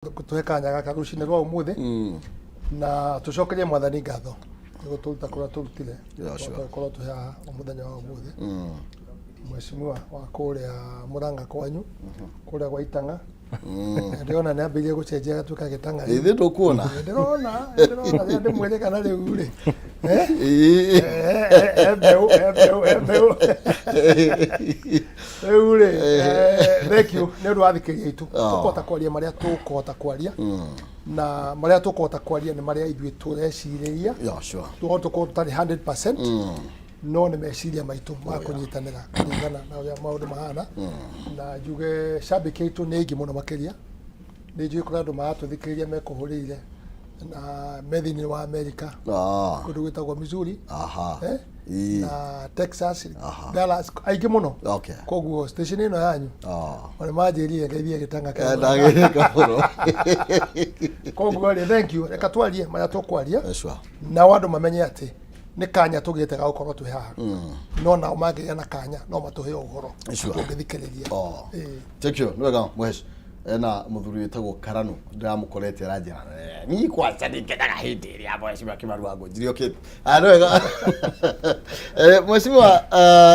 Gũtũhe kanya gaka rũcinĩ rwa ũmũthĩ na tũcokerie Mwathani ngatho nĩ gũtũruta kũrĩa tũrutire. Yeah, sure. Tũkorwo twĩ haha mũthenya wa ũmũthĩ. Mheshimiwa wa kũrĩa Mũrang'a kwanyu, kũrĩa gwa Itang'a, ndĩrona nĩ ambĩrĩrie gũcenjia agatuĩka gĩtang'a rĩu. Ithuĩ ndũkuona. Ndĩrona rĩrĩa ndĩmwĩre kana rĩu rĩ, eh? Ĩĩ. Eh, mbeũ, mbeũ, mbeũ. Rĩu rĩ, thank you nĩ ũndũ wa thikĩrĩria itũ. Tũkũhota kwaria marĩa tũkũhota kwaria, na marĩa tũkũhota kwaria nĩ marĩa ithuĩ tũrecirĩria. Yeah, sure. Tũhota tũkorwo tũtarĩ 100%, no nĩ meciria maitũ ma kũnyitanĩra kũringana na ũrĩa maũndũ mahana. Na njuge cambĩki aitũ nĩ aingĩ mũno makĩria. Nĩ njũĩ kũrĩ andũ maratũthikĩrĩria mekũhũrĩire na me thĩinĩ wa Amerika, kũndũ gwĩtagwo Missouri, eh? Na Texas, Dallas, aingĩ mũno. Koguo station ĩno yanyu, ona manjĩrire ngeithie gĩtanga kĩa. Ndagĩka mũno. Koguo rĩ, thank you. Reka twarie marĩa tũkwaria, Sure. nao andũ mamenye atĩ nĩ kanya tũgĩte ga gũkorwo twĩ haha, no nao mangĩgĩa na kanya no matũhe ũhoro tũngĩthikĩrĩria. Ĩĩ. Thank you. Nĩ wega mũhesh. Ena mũthuri wĩtagwo Karano ndĩramũkorete aranjĩra, "Niĩ kwaca nĩngenaga hĩndĩ ĩrĩa mheshimiwa Kĩmaru Wangũnjiri okĩte." Ah, nĩ wega. Mheshimiwa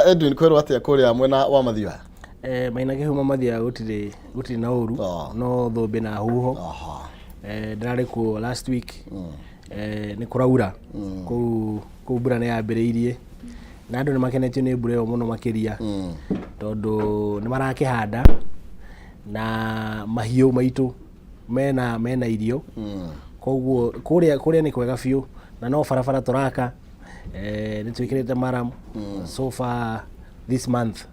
Edwin, kwĩrwo atĩa kũrĩa mwena wa Mathioya? Maina Kĩhumo, Mathioya gũtirĩ na ũru, no thũmbĩ na huho. Ndĩrarĩ kuo last week. Nĩ kũraura kũu, mbura nĩ yambĩrĩirie na andũ nĩ makenetio nĩ mbura ĩyo mũno makĩria, tondũ nĩ marakĩhanda na mahiũ maitũ mena irio. Koguo kũrĩa nĩ kwega biũ, na no barabara tũraka. Nĩ twĩkĩrĩte maram so far this month,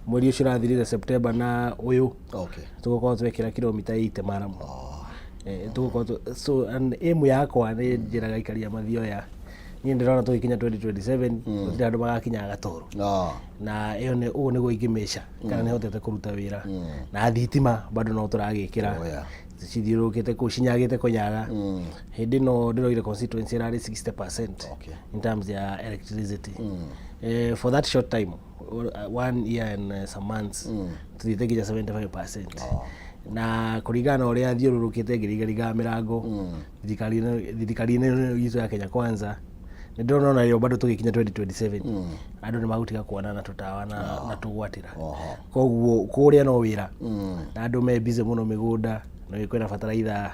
mweri ũcio ũrathirire September na ũyũ, tũgũkorwo twekĩra kilomita 80 maram. Tũgũkorwo so and aim yakwa nĩ njĩraga ikaria Mathioya, niĩ ndĩrona tũgĩkinya 2027 gũtirĩ andũ magakinya gatoro. Na ĩyo nĩ ũguo nĩguo ingĩmĩca kana nĩ hotete kũruta wĩra. Na thitima bado no tũragĩkĩra, cithiũrũrũkĩte kũu cinyagĩte kũnyaga. Hĩndĩ ĩno ndĩroire constituency ĩrarĩ 60% in terms ya electricity. For that short time, one year and some months, tuthiĩte nginya 75%. Na kũringana na ũrĩa thiũrũrũkĩte ngĩringaringaga mĩrango thirikari-inĩ itũ ya Kenya Kwanza, nĩ ndĩrona ona yo bado tũgĩkinya 2027 andũ nĩ magũtiga kuona na tũtawa na tũgwatĩra. Koguo kũrĩa no wĩra, na andũ me busy mũno mĩgũnda, na kwĩna bataraitha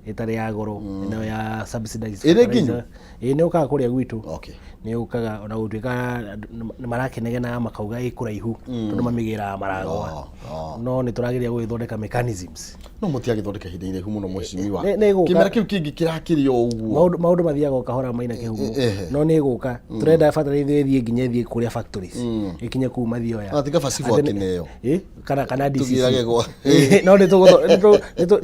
ĩtarĩ ya goro, ĩno ya subsidized Ĩrĩ fertilizer. nginyu? Ĩĩ, nĩ ũkaga kũrĩa gwitũ. Nĩ ũkaga, ona gũtuĩka andũ nĩ marakenegenaga makauga ĩ kũraihu, tondũ mamĩgĩraga Maragwa. No nĩ tũrageria gũgĩthondeka mechanisms. No mũtiagĩthondeka ihinda iraihu mũno, mheshimiwa. Nĩ ĩgũka. Kĩmera kĩu kĩngĩ kĩrakĩrĩ o ũguo. Maũndũ mathiaga o kahora, Maina Kĩhumo. No nĩ ĩgũka. Tũrenda bataraitha ĩthiĩ nginya ĩthiĩ kũrĩa factories, ĩkinye kũu Mathioya. Na tiga Basibu Atĩ nĩ- akĩneo. Ĩ, kana DCC. Tũgĩrage gwa. Ĩ, no nĩ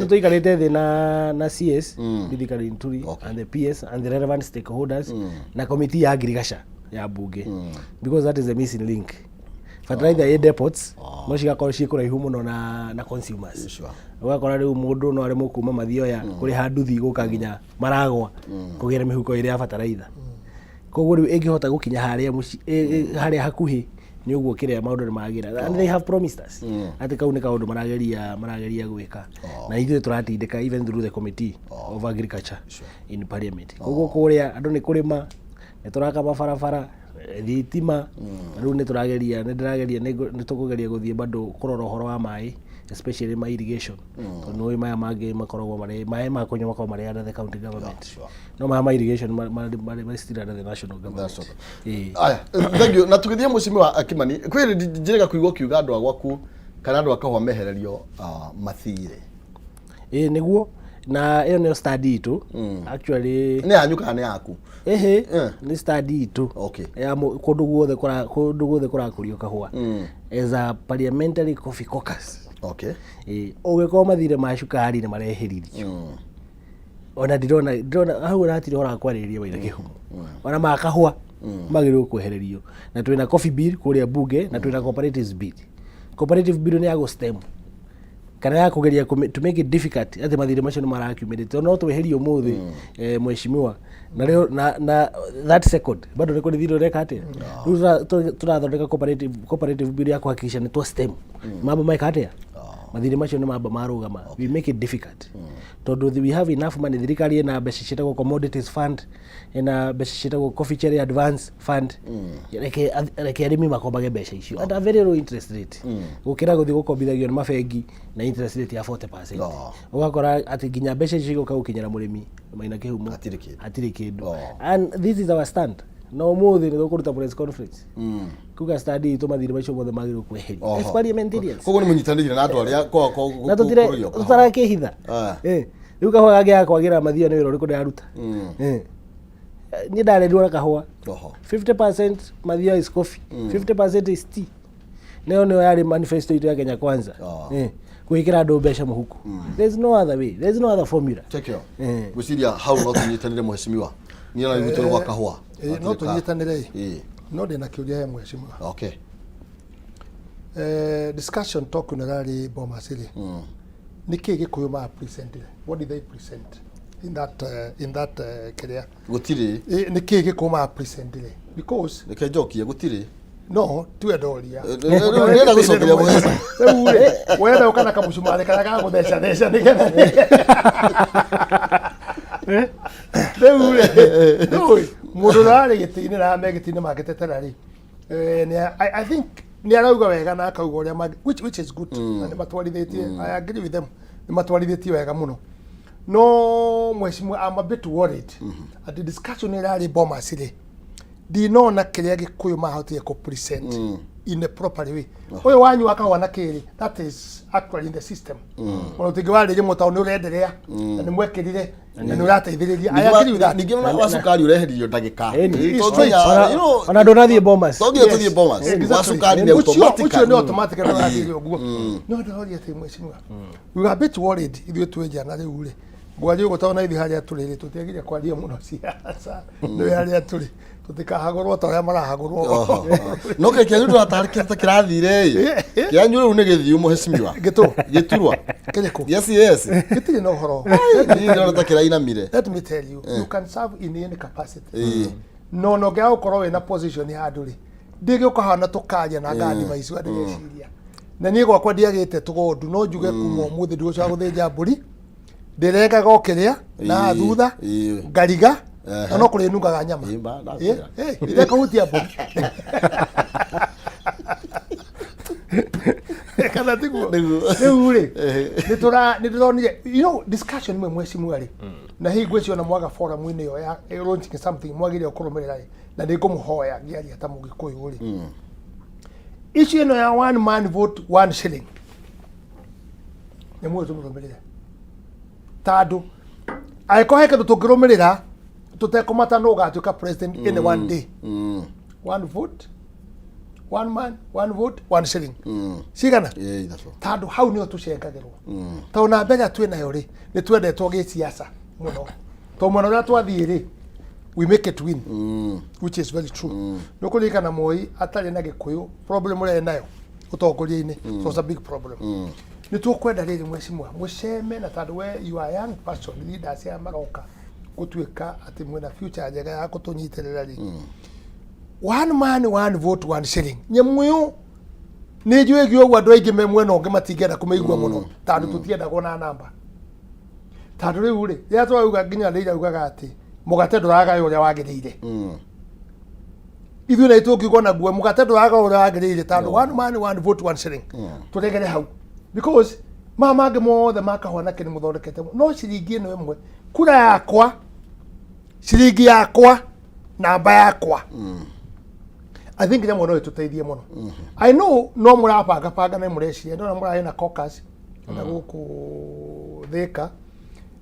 tũikarĩte thĩ na CS Mithika Linturi and the PS and the relevant stakeholders na committee ya agriculture ya bunge, because that is the missing link. Fertilizer ĩ depots, no cigakorwo ciĩ kũraihu mũno na consumers. Ũgakora rĩu mũndũ no aremwo kuma Mathioya kũrĩha nduthi gũka nginya Maragwa kũgĩra mĩhuko ĩrĩa ya bataraitha. Koguo rĩu ĩngĩhota gũkinya harĩa harĩa hakuhĩ nĩ ũguo kĩrĩa maũndũ nĩ magĩra. And they have promised us atĩ kau nĩ kaũndũ marageria gwĩka, na ithuĩ tũratindĩka even through the committee of agriculture in parliament. Koguo kũrĩa andũ nĩ kũrĩma, nĩ tũraka mabarabara, thitima. Rĩu nĩ tũrageria, nĩ ndĩrageria, nĩ tũkũgeria gũthiĩ bado kũrora ũhoro wa maĩ, especially ma irrigation, tondũ nĩ ũĩ maya mangĩ makoragwo marĩ maĩ ma kũnyua makoragwo marĩ under the county government, no maya ma irrigation marĩ still under the national government. That's okay. Ĩĩ. Aya, thank you. Na tũgĩthiĩ, mheshimiwa Kimani, kwĩ njĩrĩga kũigua ũkiuga andũ a gwaku kana andũ a kahũa mehererio mathirĩ. Ĩĩ, nĩguo, na ĩyo nĩyo stand itũ actually. Nĩ yanyu kana nĩ yaku? Ĩhĩ. Nĩ stand itũ ya kũndũ guothe kũrakũrio kahũa as a parliamentary coffee caucus. Ĩĩ, ũngĩkorwo mathirĩ ma cukari nĩ mareheririo, ona ndĩrona hau ona hatirĩ ũhoro wa kwarĩrĩria, Maina Kĩhumo. Ona ma kahũa magĩrĩirwo kwehererio. Na twĩna coffee bill kũrĩa bunge, na twĩna cooperatives bill. Cooperative bill nĩ ya gũ-stem kana ya kũgeria to make it difficult atĩ mathirĩ macio nĩ marakiumĩrĩte, tondũ no tweherie ũmũthĩ, mheshimiwa, na rĩo na that second bado nĩ kũrĩ thirĩ ũreka atĩa. Rĩu tũrathondeka cooperative bill ya kũhakikisha nĩ twa stem mambo meka atĩa. Mathirĩ macio nĩ mamba marũgama. We make it difficult tondũ we have enough money. Thirikari ĩna mbeca ciĩtagwo commodities fund, ĩna mbeca ciĩtagwo coffee cherry advance fund. Reke arĩmi makombage mbeca icio at a very low interest rate, gũkĩra gũthiĩ gũkombithagio nĩ mabengi na interest rate ya 40%. Ũgakora atĩ nginya mbeca icio igũka gũkinyĩra mũrĩmi Maina Kĩhumo, Hatirĩ kĩndũ. Hatirĩ kĩndũ. And this is our stand, na ũmũthĩ nĩ tũkũruta press conference kuga stand itũ, mathirĩ macio mothe magĩrĩirwo kweherio as parliamentarians. Koguo nĩ mũnyitanĩire na andũ arĩa kwa Na tũtire tũtarakĩhitha. Rĩu kahũa gangĩaga kwagĩra mathio nĩ wĩra ũrĩkũ ndĩraruta? Niĩ ndarerirwo na kahũa. 50% mathio is coffee, 50% is tea. Nayo nĩyo yarĩ manifesto itũ ya Kenya Kwanza. Gwĩkĩra andũ mbeca mũhuko. There's no other way, there's no other formula. Take care. Ngwĩciria hau no tũnyitanĩre, mheshimiwa, niĩ na ithuĩ tũrĩ gwa kahũa. No tũnyitanĩre ĩ, no ndĩna kĩũria he mheshimiwa. Discussion talk ĩno ĩrarĩ Bomas rĩ, nĩ kĩĩ Gĩkũyũ ma presentire? What did they present in that kĩrĩa? Gũtirĩ. Nĩ kĩĩ Gĩkũyũ ma presentire? Because Reke njokie, gũtirĩ. No tiwe ndoria. Ndĩrenda gũcokeria mũheci. Rĩu rĩ, wenda ũka na kamũcumarĩ karĩa ga gũtheca theca nĩgetha rĩu rĩ, ndũĩ mũndũ ũrĩa arĩ gĩtĩ-inĩ na me gĩtĩ-inĩ mangĩtetera rĩ, I think nĩ arauga wega na akauga ũrĩa which is good, na nĩ matwarithĩtie. I agree with them, nĩ matwarithĩtie wega mũno. No mheshimiwa, I'm a bit worried atĩ discussion ĩrarĩ Bomas rĩ, ndinona kĩrĩa Gĩkũyũ mahotire kũ present in a proper way. Ũyũ wanyu wa kahũa na kĩrĩ, that is actually in the system. Ona ũtingĩwarĩrie mũno tondũ nĩ ũrenderea na nĩ mwekĩrire na nĩ ũrateithĩrĩria. I agree with that. Ningĩ ona wa cukari ũreheririo ndagĩka. Ĩni. Tondũ Ona ndũnathiĩ Bomas. To nginya tũthiĩ Bomas. Wa cukari nĩ Ũcio automatically. Ũcio nĩ automatic na ũrathiĩ ũguo. No ndĩroria atĩ mheshimiwa, we were a bit worried ithuĩ twĩ nja na rĩu rĩ, ngwaria ũguo tondũ na ithuĩ harĩa tũrĩ rĩ, tũtiagire kwaria mũno siasa. Nĩ harĩa tũrĩ tũtikahagũrwo ta ũrĩa marahagũrwo. Oho. No kĩ kĩanyu ndũratarĩkia ta kĩrathire ĩ, kĩanyu rĩu nĩ gĩthiu, mheshimiwa. Gĩtũ. Gĩturwa. Kĩrĩkũ? Yes. Gĩtirĩ na ũhoro. Niĩ ndĩrona ta kĩrainamire. Let me tell you, you can serve in any capacity. No no gũkorwo wĩna position handũ rĩ, ndĩgĩũka haha na tũkaria na nga advice andũ meciria. Na niĩ gwakwa ndiagĩte tũgondu, no njuge kuma ũmũthĩ ndigũcoka gũthĩnja mbũri, ndĩrengaga o kĩrĩa na thutha ngariga na no kũrĩ nungaga nyama. Ĩĩ, ndakwĩra. Itekũhutia mbũri kana tiguo? Nĩguo. Rĩu rĩ, nĩ ndĩronire discussion imwe, mheshimiwa rĩ, na hihi ngwĩciria ona mwaga forum-inĩ ĩyo ya launching something mwagĩrĩire kũrũmĩrĩra rĩ, na nĩ ngũmũhoya ngĩaria ta Mũgĩkũyũ rĩ, issue ĩno ya one man vote one shilling nĩ muoyo tũmĩrũmĩrĩre, tondũ angĩkorwo he kĩndũ tũngĩrũmĩrĩra tũtekũmata nũ ũgatuĩka president in one day, one vote, one man, one vote, one shilling, cigana? Ĩĩ, ithatũ. Tondũ hau nĩho tũcengagĩrwo, tondũ na mbere twĩ nayo rĩ, nĩ twendetwo gĩsiasa mũno, tondũ mwena ũrĩa twathiĩ rĩ, we make it win, which is very true. Nĩ ũkũririkana Moi atarĩ na Gĩkũyũ, problem ũrĩa nayo ũtongoria-inĩ. So it's a big problem. Nĩ tũkwenda rĩrĩ, mheshimiwa, mũceme na tondũ we you are young person, leaders aya maroka gũtuĩka atĩ mwĩna future njega ya kũtũnyitĩrĩra rĩ, one man, one vote, one shilling, nyamũ ĩyo nĩ njũĩ ũguo andũ aingĩ me mwena ũngĩ matingĩenda kũmĩigua mũno, tondũ tũtiendagwo na namba. Tondũ rĩu rĩ, rĩrĩa tũrauga nginya nĩ iraugaga atĩ mũgate ndũragaywo ũrĩa wagĩrĩire, ithuĩ na tũngiuga naguo mũgate ndũragaywo ũrĩa wagĩrĩire, tondũ one man, one vote, one shilling, tũregere hau, because maya mangĩ mothe makahũa na kĩrĩ mũthondekete, no ciringi ĩno ĩmwe, kura yakwa, ciringi yakwa, namba yakwa, I think nyamũ no ĩtũteithie mũno. I know no mũrabanga banga na mũreciria, ndona mũrarĩ na caucus na gũkũ Thĩka,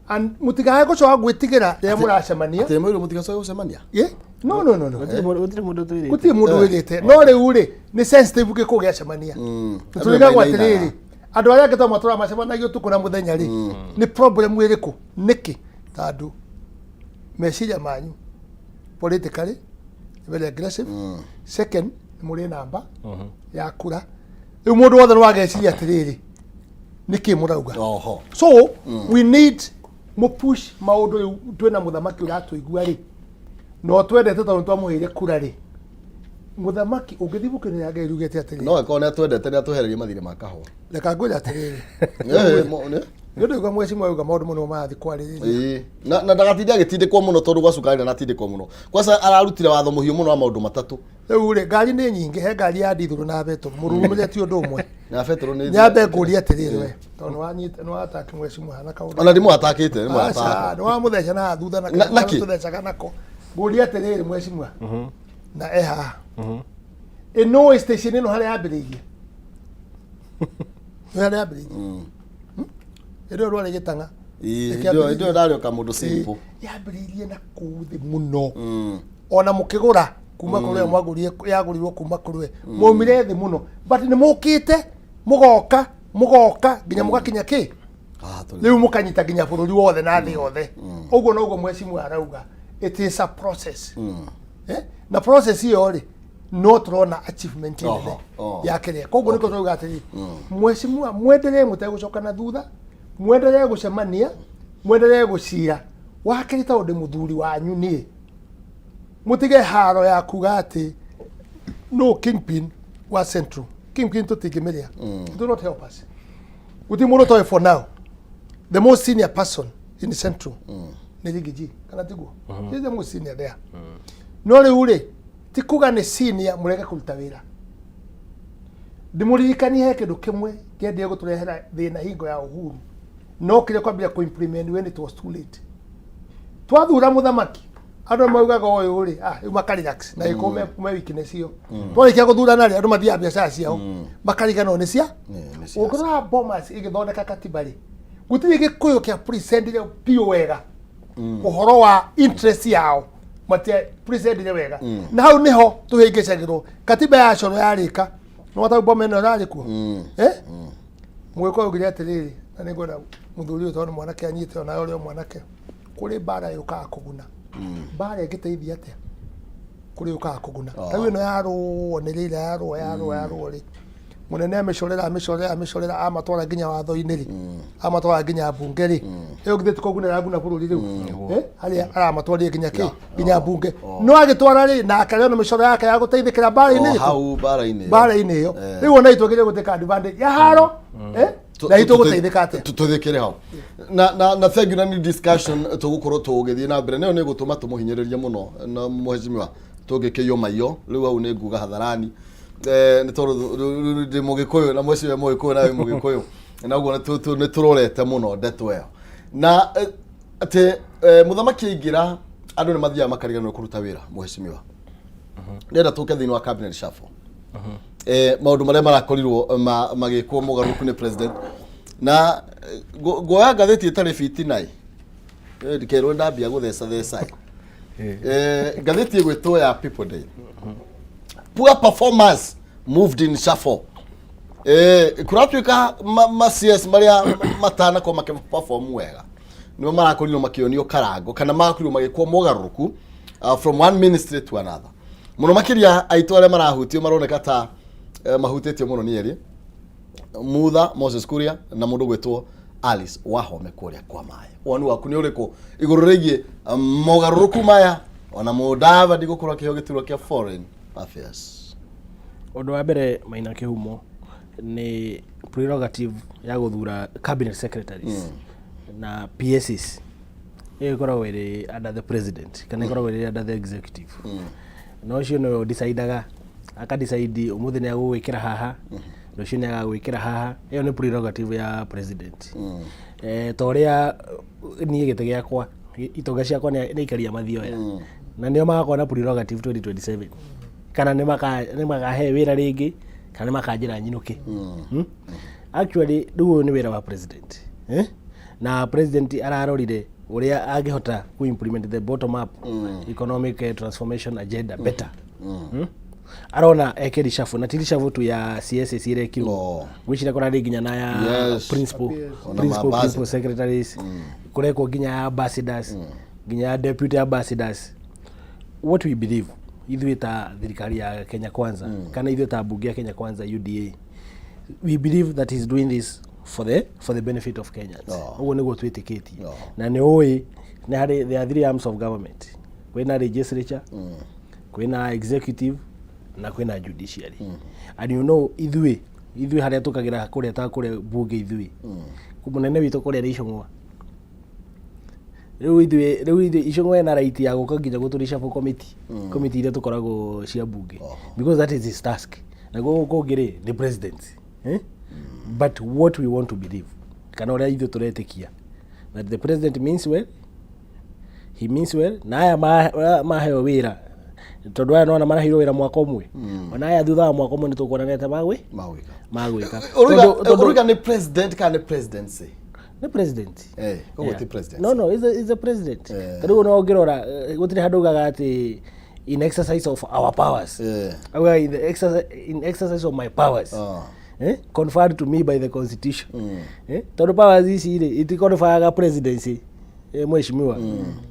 and mũtigae gũcoka gwĩtigĩra rĩrĩa mũracemania. Atĩ mwĩrĩ mũtigacoke gũcemania? Yeah? No, no, no, no. Gũtirĩ mũndũ twĩrĩte. Gũtirĩ mũndũ wĩrĩte, no rĩu rĩ, nĩ sensitive gĩkũ gĩacemania. Tũrigagwo Andũ atĩrĩrĩ, andũ arĩa angĩ to matũraga macemanagia ũtukũ na mũthenya rĩ, nĩ problem ĩrĩkũ? Nĩkĩ? Tondũ meciria manyu politically very aggressive. Second, nĩ mũrĩ namba ya kura. Rĩu mũndũ wothe nĩ wageciria atĩrĩrĩ, nĩkĩ mũrauga? So we need mũpush maũndũ. Rĩu twĩna mũthamaki ũratũigua rĩ, no twendete tondũ twamũheire kura rĩ, Mũthamaki ũngĩthiĩ buku-inĩ ya Ngai riugĩte atĩrĩrĩ. No angĩkorwo nĩ atwendete nĩ atwehererie mathirĩ ma kahũa. Reka ngwĩre atĩrĩrĩ. Eh, mo- nĩ- Nĩ ũndũ ũguo mheshimiwa auga maũndũ mũno marathiĩ kwarĩrĩria. Ĩĩ. Na na ndagatinde agĩtindĩkwo mũno tondũ gwa cukari ndanatindĩkwo mũno. Kwanza ararutire watho mũhiũ mũno wa maũndũ matatũ. Rĩu rĩ, ngari nĩ nyingĩ, he ngari ya ndithũrũ na betũrũ, mũrurumĩre ti ũndũ ũmwe. Na betũrũ nĩ Nyambe ngũrie atĩrĩrĩ we, tondũ nĩwanyita nĩwataki mheshimiwa na kaũndũ. Ona ndimũatakĩte, nĩ Aca, mũatakwo. nĩwamũtheca na haha thutha na Na- nakĩ? tũthecaga nako. Ngũrie atĩrĩrĩ mheshimiwa, na e haha. Ĩnũĩ station ĩno harĩa yambĩrĩirie? Nĩ harĩa yambĩrĩirie? Hĩndĩ ĩyo rwarĩ gĩtang'a. Ĩĩ, Ĩkĩambĩrĩria. hĩndĩ ĩyo ndarĩ o kamũndũ simple. Yambĩrĩirie na kũu thĩ mũno. Ona mũkĩgũra kuma kũrĩ we mwagũrire yagũrirwo kuma kũrĩ we mwaumire thĩ mũno but nĩ mũkĩte mũgoka mũgoka nginya mũgakinya kĩ Haha tũrĩ. rĩu mũkanyita nginya bũrũri wothe na thĩ yothe ũguo noguo mheshimiwa arauga it is a process eh? Na process ĩyo rĩ no tũrona achievement nene Oho, oho. ya kĩrĩa koguo nĩkĩo tũrauga atĩrĩ mheshimiwa mwendelee mũtegũcoka na thutha mwendelee gũcemania mwendelee gũcira wakerĩ tondũ ndĩ mũthuri wanyu niĩ mũtige haro ya kuga atĩ no kingpin wa Central kingpin tũtingĩmĩrĩa. Do not help us. Gũtirĩ mũndũ toĩ for now the most senior person in Central nĩ Riggy G, kana tiguo? He is the most senior there. No rĩu rĩ ti kuga nĩ senior mũrege kũruta wĩra. Ndĩmũririkanie he kĩndũ kĩmwe kĩendire gũtũrehera thĩna hingo ya Uhuru no kĩrĩa kwambia kũ-implement when it was too late. Twathura mũthamaki andũ maugaga ũyũ rĩ ah rĩu makarelax na ĩko me weakness ĩyo. Twarĩkia gũthurana rĩ andũ mathiaga biacara ciao makariganwo nĩ cia Nĩ siasa. Ũngĩrora Bomas ĩgĩthondeka katiba rĩ gũtirĩ gĩkũyũ kĩa presentire biũ wega ũhoro wa interest yao matia presentire wega na hau nĩho tũhĩngĩcagĩrwo katiba ya coro yarĩka nĩ watau boma ĩno ĩrarĩ kuo eh mũgĩkũyũ augire atĩrĩrĩ na nĩ ngwenda mũthuri ũyũ tondũ nĩ mwanake anyite ona ũrĩa mwanake kũrĩ mbara yũkaga kũguna mbara ĩngĩteithia atĩa kũrĩ yũkaga kũguna ta rĩu ĩno yarũo nĩ rĩira yarũo yarũo yarũo rĩ mũnene amĩcorera amĩcorera amĩcorera amatwara nginya watho-inĩ rĩ amatwara nginya mbunge rĩ ĩyo githĩ ti kũguna ĩraguna bũrũri rĩu. Eh, harĩa aramatwarire nginya kĩ nginya mbunge no agĩtwara rĩ nake arĩ ona mĩcoro yake ya gũteithĩkĩra mbara-inĩ O ĩrĩkũ? hau mbara-inĩ ĩyo. Mbara-inĩ ĩyo rĩu ona itũ gĩthiĩ gũtĩka advantage ya haro eh na itũ gũteithĩka atĩa? Tũthĩkĩre hau na thank you na nĩ discussion tũgũkorwo tũgĩthiĩ na mbere nayo nĩ gũtũma tũmũhinyĩrĩrie mũno na mheshimiwa tũngĩkĩiywo maiyo rĩu hau nĩ nguga hadharani eh, nĩ tondũ rĩu ndĩ mũgĩkũyũ na mheshimiwa mũgĩkũyũ nawe mũgĩkũyũ na ũguo nĩ tũrorete mũno ndeto ĩyo na eh, atĩ eh, mũthamaki aingĩra andũ nĩ mathiaga makariganĩrwo kũruta wĩra. Mheshimiwa ndĩrenda tũke thĩinĩ wa cabinet shuffle eh, maũndũ marĩa marakorirwo magĩkwo mũgarũrũku nĩ president na eh, nguoya ngathĩti ĩtarĩ bitina ĩ. Eh, ndikerwo ndambia gũtheca theca ĩ. Eh, ngathĩti ĩgwĩtwo ya People Day, poor performance moved in shuffle. Eh, kũratuĩka ma CS marĩa matanakorwo makĩperform wega nĩo marakorirwo makĩonio karango kana marakorirwo magĩkwo mogarũrũku from one ministry to another. Mũno makĩria aitũ arĩa marahutio maroneka ta mahutĩtio mũno nĩ erĩ Mutha Moses Kuria na mũndũ gwĩtwo Alice Wahome kũrĩa kwa maĩ. Woni waku nĩ ũrĩkũ igũrũ rĩgiĩ mogarũrũku maya ona Mũdavadi gũkorwo akĩheo gĩturwa kĩa foreign affairs? Ũndũ wa mbere Maina Kĩhumo nĩ prerogative ya gũthura cabinet secretaries na PSs ĩyo ĩkoragwo ĩrĩ under the president kana ĩkoragwo ĩrĩ under the executive na ũcio nĩwe ũdecidaga akadecide ũmũthĩ nĩ agũgwĩkĩra haha rũciũ nĩ agagwĩkĩra haha. Ĩyo nĩ prerogative ya president. Eh, ta ũrĩa niĩ gĩtĩ gĩakwa itonga ciakwa nĩ aikaria mathioya na nĩo magakorwo na prerogative 2027 kana nĩ makahe wĩra rĩngĩ kana nĩ makanjĩra nyinũke. Actually rĩu ũyũ nĩ wĩra wa president eh? Na president ararorire ũrĩa angĩhota ku implement the bottom up economic transformation agenda better. Arona eke reshuffle na ti reshuffle tu ya CSS irekirwo. Ngwĩciria kũrarĩ nginya na ya principal Ona principal ma principal secretaries kũrekwo nginya ya ambassadors nginya ya deputy ambassadors. What we believe ithuĩ ta thirikari ya Kenya Kwanza kana ithuĩ ta mbunge ya Kenya Kwanza UDA, we believe that he's doing this for the benefit of Kenyans. Ũguo nĩguo twĩtĩkĩtie. Na nĩ ũĩ nĩ harĩ there are three arms of government: kwĩna legislature, kwĩna executive Na kwĩna judiciary, and you know ithuĩ harĩa tũkagĩra kũrĩa ta kũrĩa bunge, ithuĩ mũnene witũ kũrĩa nĩ Icũng'wa. Rĩu ithuĩ Icũng'wa ena right ya gũka nginya gũtũ committee, committee iria tũkoragwo cia bunge, because that is his task. Na gũkũ kũngĩ rĩ, nĩ president, eh? But what we want to believe, kana ũrĩa ithuĩ tũretĩkia, that the president means well, he means well, na aya maheo wĩra, tondũ aya nona maraheirwo wĩra mwaka ũmwe, ona aya thutha wa mwaka ũmwe nĩ tũkuona nĩ atĩa magwĩ Magwĩka. Magwĩka. Ũrauga nĩ president kana nĩ presidency? Nĩ president. Koguo ti president. No, he's a president. Ta rĩu ona ũngĩrora, gũtirĩ handũ ugaga atĩ "in exercise of our powers". Augaga "in exercise of my powers conferred to me by the constitution", tondũ powers ici rĩ, iticonferaga presidency, mheshimiwa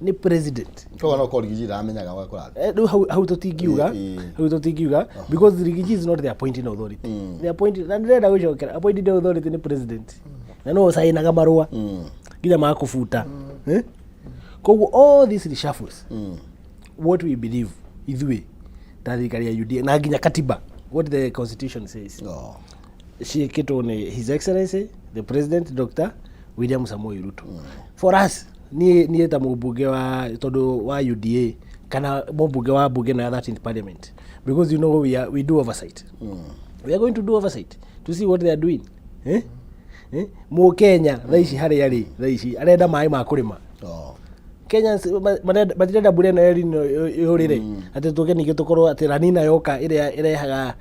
nĩ president. Koguo no korwo Riggy G ndamenyaga ũrĩa kũrathiĩ. Rĩu hau tũtingiuga. Hau tũtingiuga because Riggy G is not the appointing authority. The appointing, na ndĩrenda gũcokera, appointing authority nĩ president, na no ũcainaga marũa nginya ma kũbuta, eh? Koguo all these reshuffles, what we believe ithuĩ ta thirikari ya UDA na nginya katiba, what the constitution says, ciĩkĩtwo nĩ His Excellency the President Dr William Samoei Ruto. For us, niĩ ta mũmbunge wa, tondũ wa UDA kana mũmbunge wa bunge ĩno ya 13th Parliament, because you know we do oversight, we are going to do oversight to see what they are doing, eh? Eh? Mũkenya thaa ici harĩa rĩ, thaa ici arenda maĩ ma kũrĩma. Kenyans matirenda mbura ĩno ya El Nino yũrĩre atĩ tũke ningĩ tũkorwo atĩ La Nina yoka ĩrĩa ĩrehaga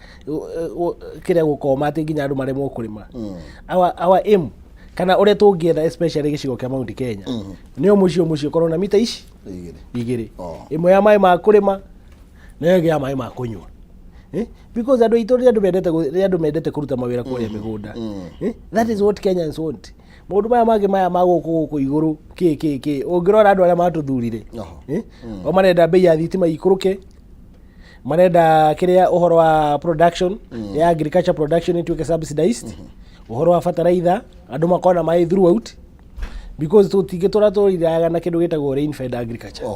kĩrĩa gũkoma atĩ nginya andũ maremwo kũrĩma. Our aim, kana ũrĩa tũngĩenda, especially gĩcigo kĩa Mount Kenya, nĩ o mũciĩ ũkorwo na mita ici Igĩrĩ. Igĩrĩ, ĩmwe ya maĩ ma kũrĩma na ĩyo ĩngĩ ya maĩ ma kũnyua, eh? Because andũ aitũ nĩ andũ mendete kũruta mawĩra kũrĩa mĩgũnda, eh? That is what Kenyans want. Maũndũ maya mangĩ maya ma gũkũ igũrũ kĩ kĩ kĩ, ũngĩrora andũ arĩa matũthurire, eh? O marenda bei ya thitima ikũrũke, marenda kĩrĩa ũhoro wa production ya agriculture production ĩtuĩke subsidized, ũhoro wa fertilizer, andũ makorwo na maĩ throughout, because tũtingĩtũra tũriraga na kĩndũ gĩtagwo rain fed agriculture.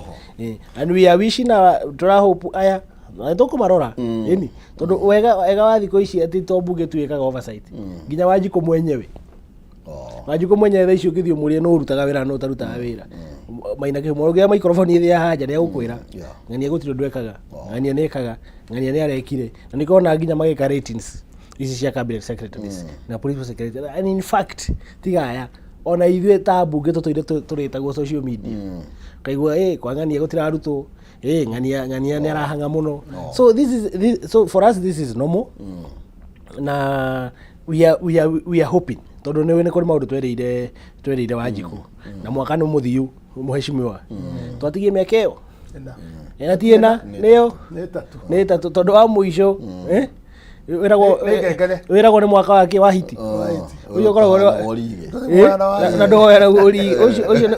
And we are wishing na tũrahope aya na tũkũmarora ĩni, tondũ wega wa thikũ ici atĩ to mbunge tu ĩkaga oversight, nginya Wanjikũ mwenyewe. Wanjikũ mwenyewe thaa ici ũngĩthiĩ ũmũrie nũ ũrutaga wĩra, nũ ũtarutaga wĩra, Maina Kĩhumo, ũngĩoya microphone ĩthĩ ya haja nĩ egũkwĩra ng'ania gũtirĩ ũndũ ekaga, ng'ania nĩ ekaga, ng'ania nĩ arekire. Na nĩkona nginya magĩka ratings ici cia cabinet secretaries na principal secretary, and in fact tiga aya, ona ithuĩ ta mbunge tũtũire tũrĩtagwo social media, kaigua kwa ng'ania gũtirarutwo, ng'ania nĩ arahang'a mũno. So for us this is normal, na we are hoping, tondũ nĩ kũrĩ maũndũ twerĩire Wanjikũ, na mwaka nĩ mũthiu, mũheshimiwa, twatigie mĩaka ĩyo Ĩna. Ĩna ti ĩna nĩyo Nĩ ĩtatũ. Nĩ ĩtatũ, tondũ wa mũico, wĩragwo Nĩ ngengere. Wĩragwo nĩ mwaka wake wa hiti ũcio ũkoragwo ũrĩ Orige. Mwana wa na ndũhoera ũrigi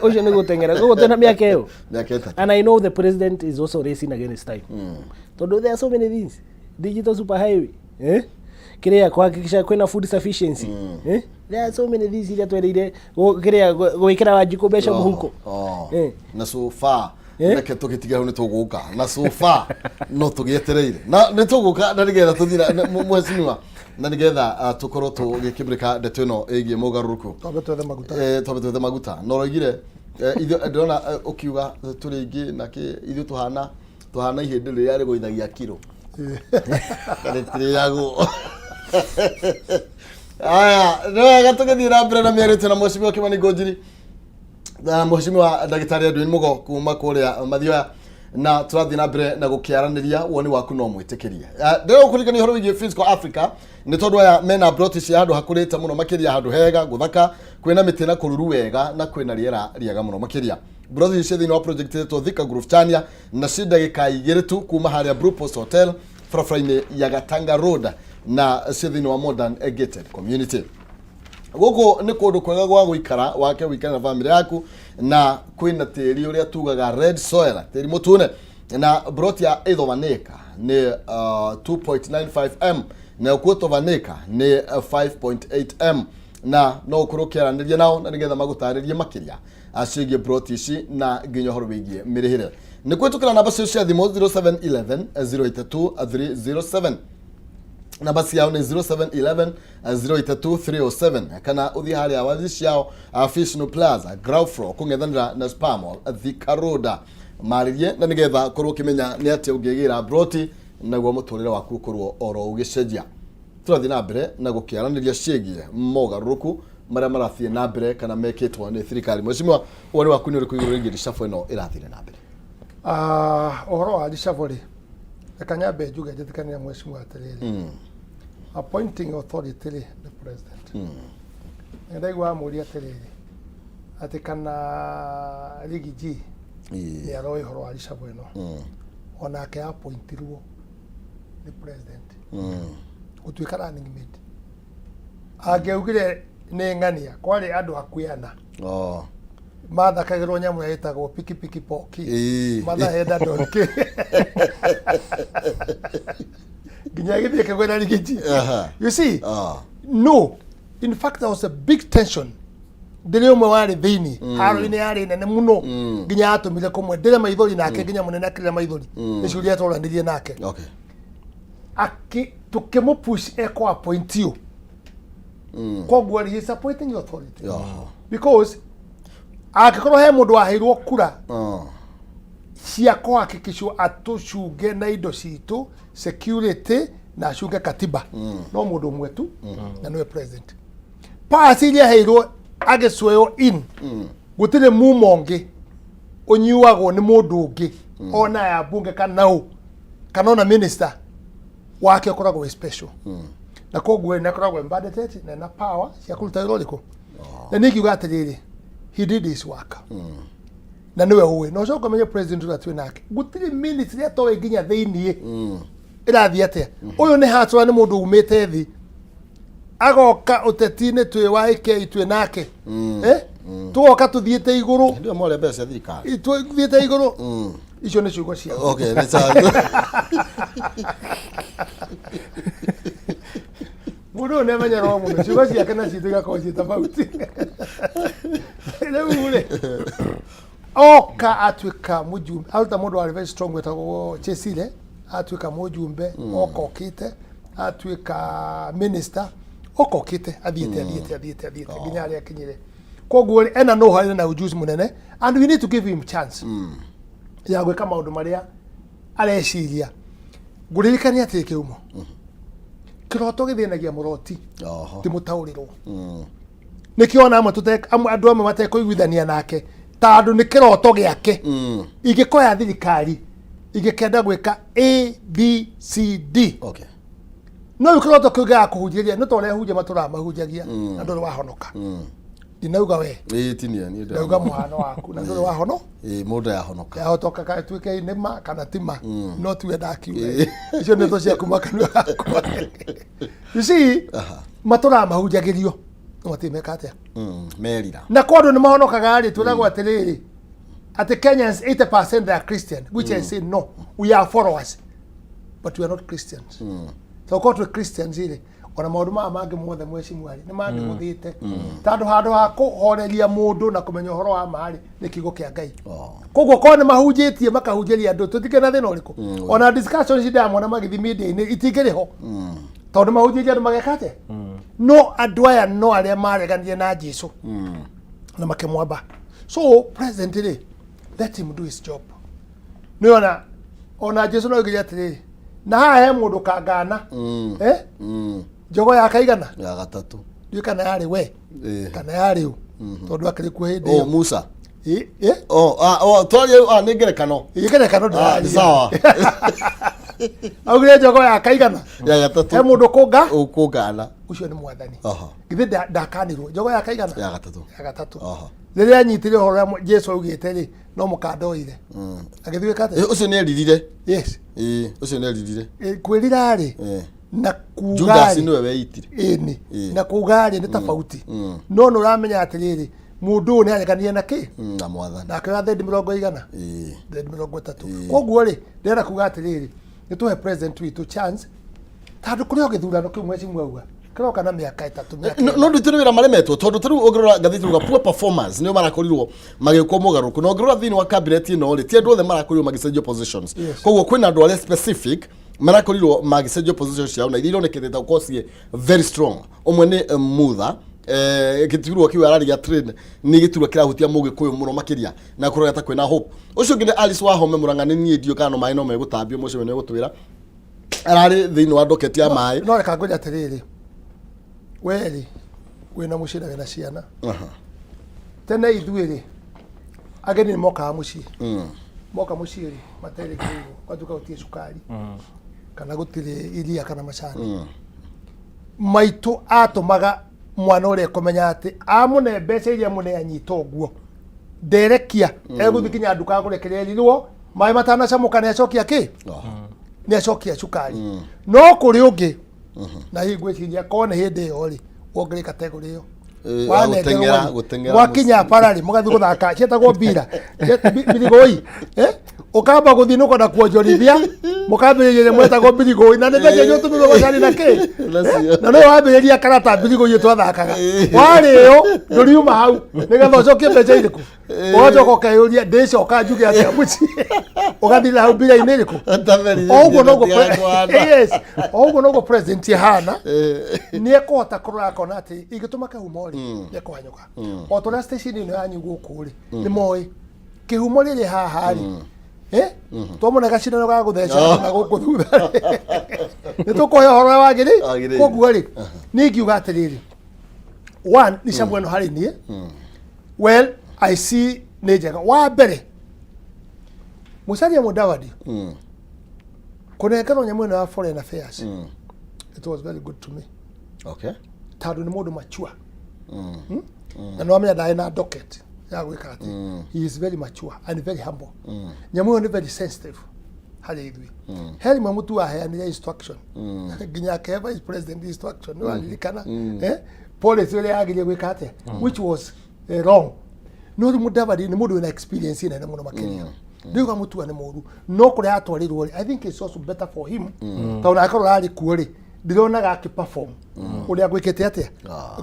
ũcio nĩ gũteng'era, koguo twĩna mĩaka ĩyo. Mĩaka 3. And I know the president is also racing against time, tondũ there are so many things: digital super highway, kĩrĩa kuhakikisha kwĩna food sufficiency, there are so many things iria twereire kĩrĩa gwĩkĩra Wanjikũ mbeca mũhuko. Na so far, reke tũgĩtige hau, nĩ tũgũka na so far no tũgĩetereire na nĩ tũgũka na nĩgetha tũthira mheshimiwa, na nĩgetha tũkorwo tũgĩkĩmũrĩka ndeto ĩno ĩgiĩ mogarũrũku. Twambe twethe maguta. Twambe twethe maguta, na ũroigire, ithuĩ ndĩrona, ũkiuga tũrĩ aingĩ na kĩ, ithuĩ tũhana ihĩndĩ rĩrĩa rĩgũithagia kiro na rĩtirĩagwo. Aya, nĩ wega tũgĩthiĩ na mbere na mĩario na mheshimiwa Kimani Ngunjiri na mheshimiwa ndagĩtarĩ Edwin Mugo kuma kũrĩa Mathioya, na tũrathiĩ na mbere na gũkĩaranĩria woni waku no mwĩtĩkĩrie. Ndĩrenda gũkũririkania ũhoro wĩgiĩ Fiscal Africa, nĩ tondũ aya mena ploti cia handũ hakũrĩte mũno makĩria, handũ hega gũthaka, kwĩna mĩtĩ na kũruru wega, na kwĩna rĩera rĩega mũno makĩria. Ploti ici thĩinĩ wa project ĩtwo Thika Grove Chania, na ci ndagĩka 2 tu kuma harĩa Blue Post Hotel, barabara-inĩ ya Gatanga Road, na ci thĩinĩ wa modern gated community. Gũkũ nĩ kũndũ kwega gwa gũikara, wake wĩikare na family yaku, na kwĩna tĩri ũrĩa tugaga red soil, tĩri mũtune. Na plot ya eighth of an acre nĩ 2.95 m, na quarter of an acre nĩ 5.8 m, na no ũkorwo ũkĩaranĩria nao na nĩgetha magũtarĩrie makĩria ciĩgiĩ plot ici na nginya ũhoro wĩgiĩ mĩrĩhĩre. Nĩ kũhĩtũkĩra namba cio cia thimũ 0711 082 307. Namba ciao nĩ 0711 082 307, kana ũthiĩ harĩa wabici ciao, Fishno Plaza, ground floor, kũng'ethanĩra na Spar Mall, Thika Road. Marĩrie na nĩgetha korwo ũkĩmenya nĩ atĩa ũngĩgĩra broti naguo mũtũrĩre waku ũkorwo oro ũgĩcenjia. Tũrathiĩ na mbere na gũkĩaranĩria ciĩgiĩ mogarũrũku marĩa marathiĩ na mbere kana mekĩtwo nĩ thirikari. Mheshimiwa, woni waku nĩ ũrĩkũ igũrũ rĩgiĩ reshuffle ĩno ĩrathire na mbere? Ah, ũhoro wa reshuffle rĩ, reka nyambe njuge njĩtĩkanĩre mheshimiwa atĩrĩrĩ, appointing authority rĩ nĩ president. Nĩ ndaigua amũria atĩrĩrĩ, atĩ kana Riggy G nĩ aroĩ ũhoro wa reshuffle ĩno, onake appointirwo nĩ president gũtuĩka running mate. Angĩaugire nĩ ng'ania, kwarĩ andũ hakuhĩ ana mathakagĩrwo nyamũ ĩrĩa ĩtagwo pikipiki poki, mathahenda donki nginya gĩthiĩ kĩgwĩra Riggy G. You see? No, in fact there was a big tension. Ndĩrĩ ũmwe warĩ thĩinĩ haro-inĩ yarĩ nene mũno nginya yatũmire kũmwe ndĩre maithori nake, nginya mũnene akĩrĩra maithori nĩ ciũria twaranirie nake. Akĩ tũkĩmũpush ekwo appoint you. Koguo he is appointing authority because angĩkorwo he mũndũ waheirwo kura cia kũhakikicwo atũcunge na indo citũ, security, na acunge katiba, no mũndũ ũmwe tu, na nĩwe president. Powers iria aheirwo agĩcweo in, gũtirĩ mumo ũngĩ ũnyuagwo nĩ mũndũ ũngĩ, ona ya bunge kana ũ kana ona minister wake ũkoragwo wĩ special, na koguo nĩ akoragwo embedded na ena power cia kũruta wĩra ũrĩkũ. Na niĩ ngiuga atĩrĩrĩ, he did his work na nĩwe ũĩ, na ũcoke ũmenye president ũrĩa twĩ nake gũtirĩ minute ĩrĩa atoĩ nginya thĩiniĩ ĩrathiĩ atĩa. Ũyũ nĩ hatũra, nĩ mũndũ umĩte thĩ agoka ũteti-inĩ, twĩ wa AK twĩ nake, eh? Tũgoka tũthiĩte igũrũ. Ndio more mbeca cia thirikari. Tũthiĩte igũrũ. Icio nĩ ciugo cia Okay, nĩ sawa. Mũndũ ũyũ nĩ amenyerwo mũno, ciugo ciake na citũ igakorwo ciĩ tofauti. Rĩu rĩ, oka atuĩka mũjumbe, aruta mũndũ warĩ very strong wetagwo Chesire, atuĩka mũjumbe, oka okĩte atuĩka minister, oka okĩte athiĩte athiĩte athiĩte athiĩte nginya harĩa akinyire. Koguo rĩ, ena know-how na ujuzi mũnene, and we need to give him chance ya gwĩka maũndũ marĩa areciria. Ngũririkania atĩrĩ, kĩumo kĩroto gĩthĩnagia mũroti, ti mũtaũrĩrwo. Nĩkĩo ona amwe andũ amwe matekũiguithania nake, tondũ nĩ kĩroto gĩake. Ingĩkoya thirikari ingĩkenda gwĩka A B C D, no rĩu kĩroto kĩu gĩa kũhunjĩria nĩ ta ũrĩa hunjia matũraga mahunjagia na ndũrĩ wahonoka. Ndinauga we. Ĩĩ, ti niĩ, niĩ. Ndauga mũhano waku na ndũrĩ wahono. Ĩĩ, mũndũ yahonoka. Yahotoka gatuĩke nĩ ma kana ti ma, no tiwe ndakiuga. Icio nĩ cia kuma kanua gakwa. You see, matũraga mahunjagĩrio no matirĩ meka atĩa. Merira. Na kwa andũ nĩ mahonokaga rĩ, twĩragwo atĩrĩrĩ, atĩ Kenyans 80% they are Christian, which I say no, we are followers but we are not Christians. So korwo twĩ Christians rĩ, ona maũndũ maya mangĩ mothe mwecimu rĩ nĩ mangĩgũthĩte, tondũ handũ ha kũhoreria mũndũ na kũmenya ũhoro wa ma rĩ, nĩ kiugo kĩa Ngai. Koguo korwo nĩ mahunjĩtie makahunjĩria andũ, tũtikĩrĩ na thĩna ũrĩkũ. Ona discussions ndamona magĩthiĩ media-inĩ itingĩrĩ ho, tondũ mahunjĩtie andũ mageka atĩa. No andũ aya no arĩa mareganire na Jesu na makĩmwamba. So president rĩ, let him do his job. Nĩ ona Jesu no oigire atĩrĩrĩ, na haha he mũndũ kangana, eh? Njogo ya kaigana. Ya gatatũ. Ndiũĩ kana yarĩ we kana yarĩ ũ, tondũ akĩrĩ kuo hĩndĩ Oh, ĩyo. Musa. Ĩ? Oh, ah, oh, twaria nĩ ngerekano. Ĩ, ngerekano. Ah, Ndĩraria. sawa. Augire njogo ya kaigana. Ya gatatũ. He mũndũ kũnga. Ũkũngana. Ũcio nĩ mwathani. Githĩ ndakanirwo njogo ya kaigana? Ya gatatũ. Ya gatatũ. Rĩrĩa anyitire ũhoro ũrĩa Jesu augĩte rĩ, no mũkandoire agĩthiĩ gwĩka atĩa? Ũcio nĩ eririre. Yes. Ĩ, ũcio nĩ eririre. Kwĩrira rĩ na kuga Judas rĩ nĩwe weitire. Ĩni. Ĩ. Na kuga rĩ nĩ tofauti, no nĩ ũramenya atĩrĩrĩ, mũndũ ũyũ nĩ areganire na kĩ? Na mwathani. Nake wa thendi mĩrongo igana, thendi 30. Koguo rĩ, ndĩrenda kuga atĩrĩrĩ, nĩ tũhe president witũ chance, tondũ kũrĩ o gĩthurano kĩu mweci mwauga. Kĩroka na mĩaka 3, mĩaka No nditũ nĩ wĩra maremetwo, tondũ ta rĩu ũngĩrora ngathĩti ruga poor performance nĩo marakorirwo magĩkwo mogarũrũku, na ũngĩrora thĩinĩ wa cabinet ĩno rĩ, ti andũ othe marakorirwo magĩcenjio positions. Koguo kwĩna andũ arĩa specific marakorirwo magĩcenjio positions ciao na iria ironekete ta gũkorwo ciĩ very strong. Ũmwe nĩ Mutha, gĩturwa kĩu ararĩ gĩa trade, nĩ gĩturwa kĩrahutia mũgĩkũyũ mũno makĩria na kũrora ta kwĩna hope. Ũcio ũngĩ nĩ Alice Wahome Mũrang'a, nĩ niĩ ndiũĩ kana no maĩ no megũtambio, mũcio nĩ egũtwĩra ararĩ thĩinĩ wa docket ya maĩ. No reka ngwĩre atĩrĩrĩ, we rĩ, wĩna mũciĩ na wĩna ciana. Tene ithuĩ rĩ, ageni nĩ mokaga mũciĩ. Moka mũciĩ rĩ, materĩgĩrĩirwo, gwatuĩka gũtirĩ cukari kana gũtirĩ iria kana macani, maitũ atũmaga mwana ũrĩa kũmenya atĩ amũne mbeca iria mũne anyita ũguo nderekia egũthiĩ nginya nduka agũre kĩrĩa erirwo, maĩ matanacamũka nĩ acokia kĩ, nĩ acokia cukari. No kũrĩ ũngĩ na hihi ngwĩciria korwo nĩ hĩndĩ ĩyo rĩ, wongerere category ĩyo. Wanengerwo gũteng'era- rĩ, gũteng'era. Mwakinya bara rĩ, mũgathiĩ gũthaka ciĩtagwo mbira, mbirigũi, ũkamba gũthiĩ nĩ ũkwenda kuonjorithia, mũkambĩrĩria ĩrĩa mwetagwo mbirigũi, na nĩ mbeca iria ũtũmĩrwo gũcari na kĩ. Nacio. Na nĩwe wambĩrĩria karata mbirigũi twathakaga, warĩo ndũriuma hau nĩgetha ũcokie mbeca irĩkũ, ũgacoka ũkeyũria ndĩcoka njuge atĩa mũciĩ, ũgathirĩra hau mbira-inĩ ĩrĩkũ. O ũguo noguo yes, o ũguo noguo president ahana, nĩ ekũhota kũrora akona atĩ ingĩtũma kĩhumo rĩ, nĩ ekũhanyũka. O ta ũrĩa station ĩno yanyu gũkũ rĩ, nĩ moĩ kĩhumo rĩrĩ haha rĩ, twamũne gacindano ga gũtheca na gũkũ thutha rĩ, nĩ tũkũhe ũhoro ũrĩa wagĩrĩ. Wagĩrĩire. Koguo rĩ, niĩ ingiuga atĩrĩrĩ, one nĩ camu ĩno harĩ niĩ, well, I see nĩ njega. Wa mbere, Musalia Mudavadi kũnengerwo nyamũ ĩno ya foreign affairs, it was very good to me, tondũ nĩ mũndũ mature. Na nĩ wamenya ndarĩ na docket ya gwĩka atĩ he is very mature and very humble. Nyamũ ĩyo nĩ very sensitive harĩ ithuĩ. He rĩmwe mũtu waheanire instruction nginya akĩhe vice president instruction, nĩ waririkana, policy ũrĩa yagĩrĩire gwĩka atĩa, which was wrong. No rĩu Mudavadi nĩ mũndũ wĩna experience nene mũno makĩria. Ndiuga Mutua nĩ mũru, no kũrĩa atwarirwo rĩ, I think it's also better for him, tondũ akorwo ararĩ kuo rĩ, ndironaga akĩ perform ũrĩa gwĩkĩte atĩa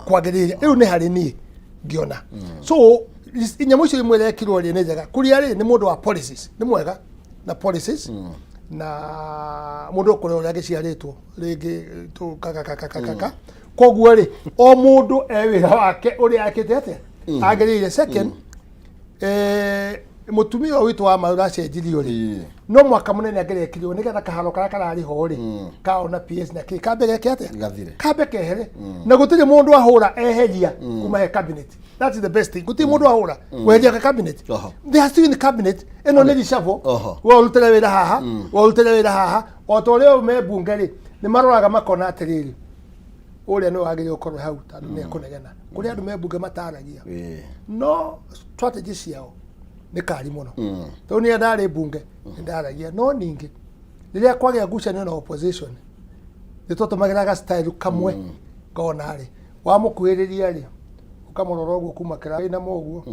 kwagĩrĩire. Rĩu nĩ harĩ niĩ ngĩona so nyamũ icio imwe irekirwo rĩ, nĩ njega. Kũrĩa rĩ, nĩ mũndũ wa policies, nĩ mwega na policies, na mũndũ ũkũrĩa ũrĩa agĩciarĩtwo rĩngĩ tu kakakakakaka. Koguo rĩ, o mũndũ e wĩra wake ũrĩa akĩte atĩa agĩrĩire. Second, mũtumia ũyũ witũ wa maĩ ũracenjirio rĩ, no mwaka mũnene angĩrekirio nĩgetha kaharo karĩa kararĩ ho rĩ, kao na PS na kĩ, kambe geke atĩa? Gathire. Kambe kehere, na gũtirĩ mũndũ ahũra eheria kuma he cabinet. That's the best thing, gũtirĩ mũndũ ahũra weheria ka cabinet. They are still in the cabinet. Ĩno nĩ reshuffle. We ũrutĩre wĩra haha, we ũrutĩre wĩra haha. O ta ũrĩa ũyũ me mbunge rĩ, nĩ maroraga makona atĩrĩrĩ, ũrĩa nĩwe wagĩrĩire gũkorwo hau tondũ nĩ ekũnegena. Kũrĩ andũ me mbunge mataragia, no strategy ciao nĩ kari mũno. Tondũ nĩ ndarĩ mbunge nĩ ndaragia, no ningĩ rĩrĩa kwagĩa ngucanio na opposition, nĩ twatũmagĩra ga style kamwe ngona rĩ, wamũkuhĩrĩria rĩ, ũkamũrora ũguo kuma kĩraĩ na ũguo,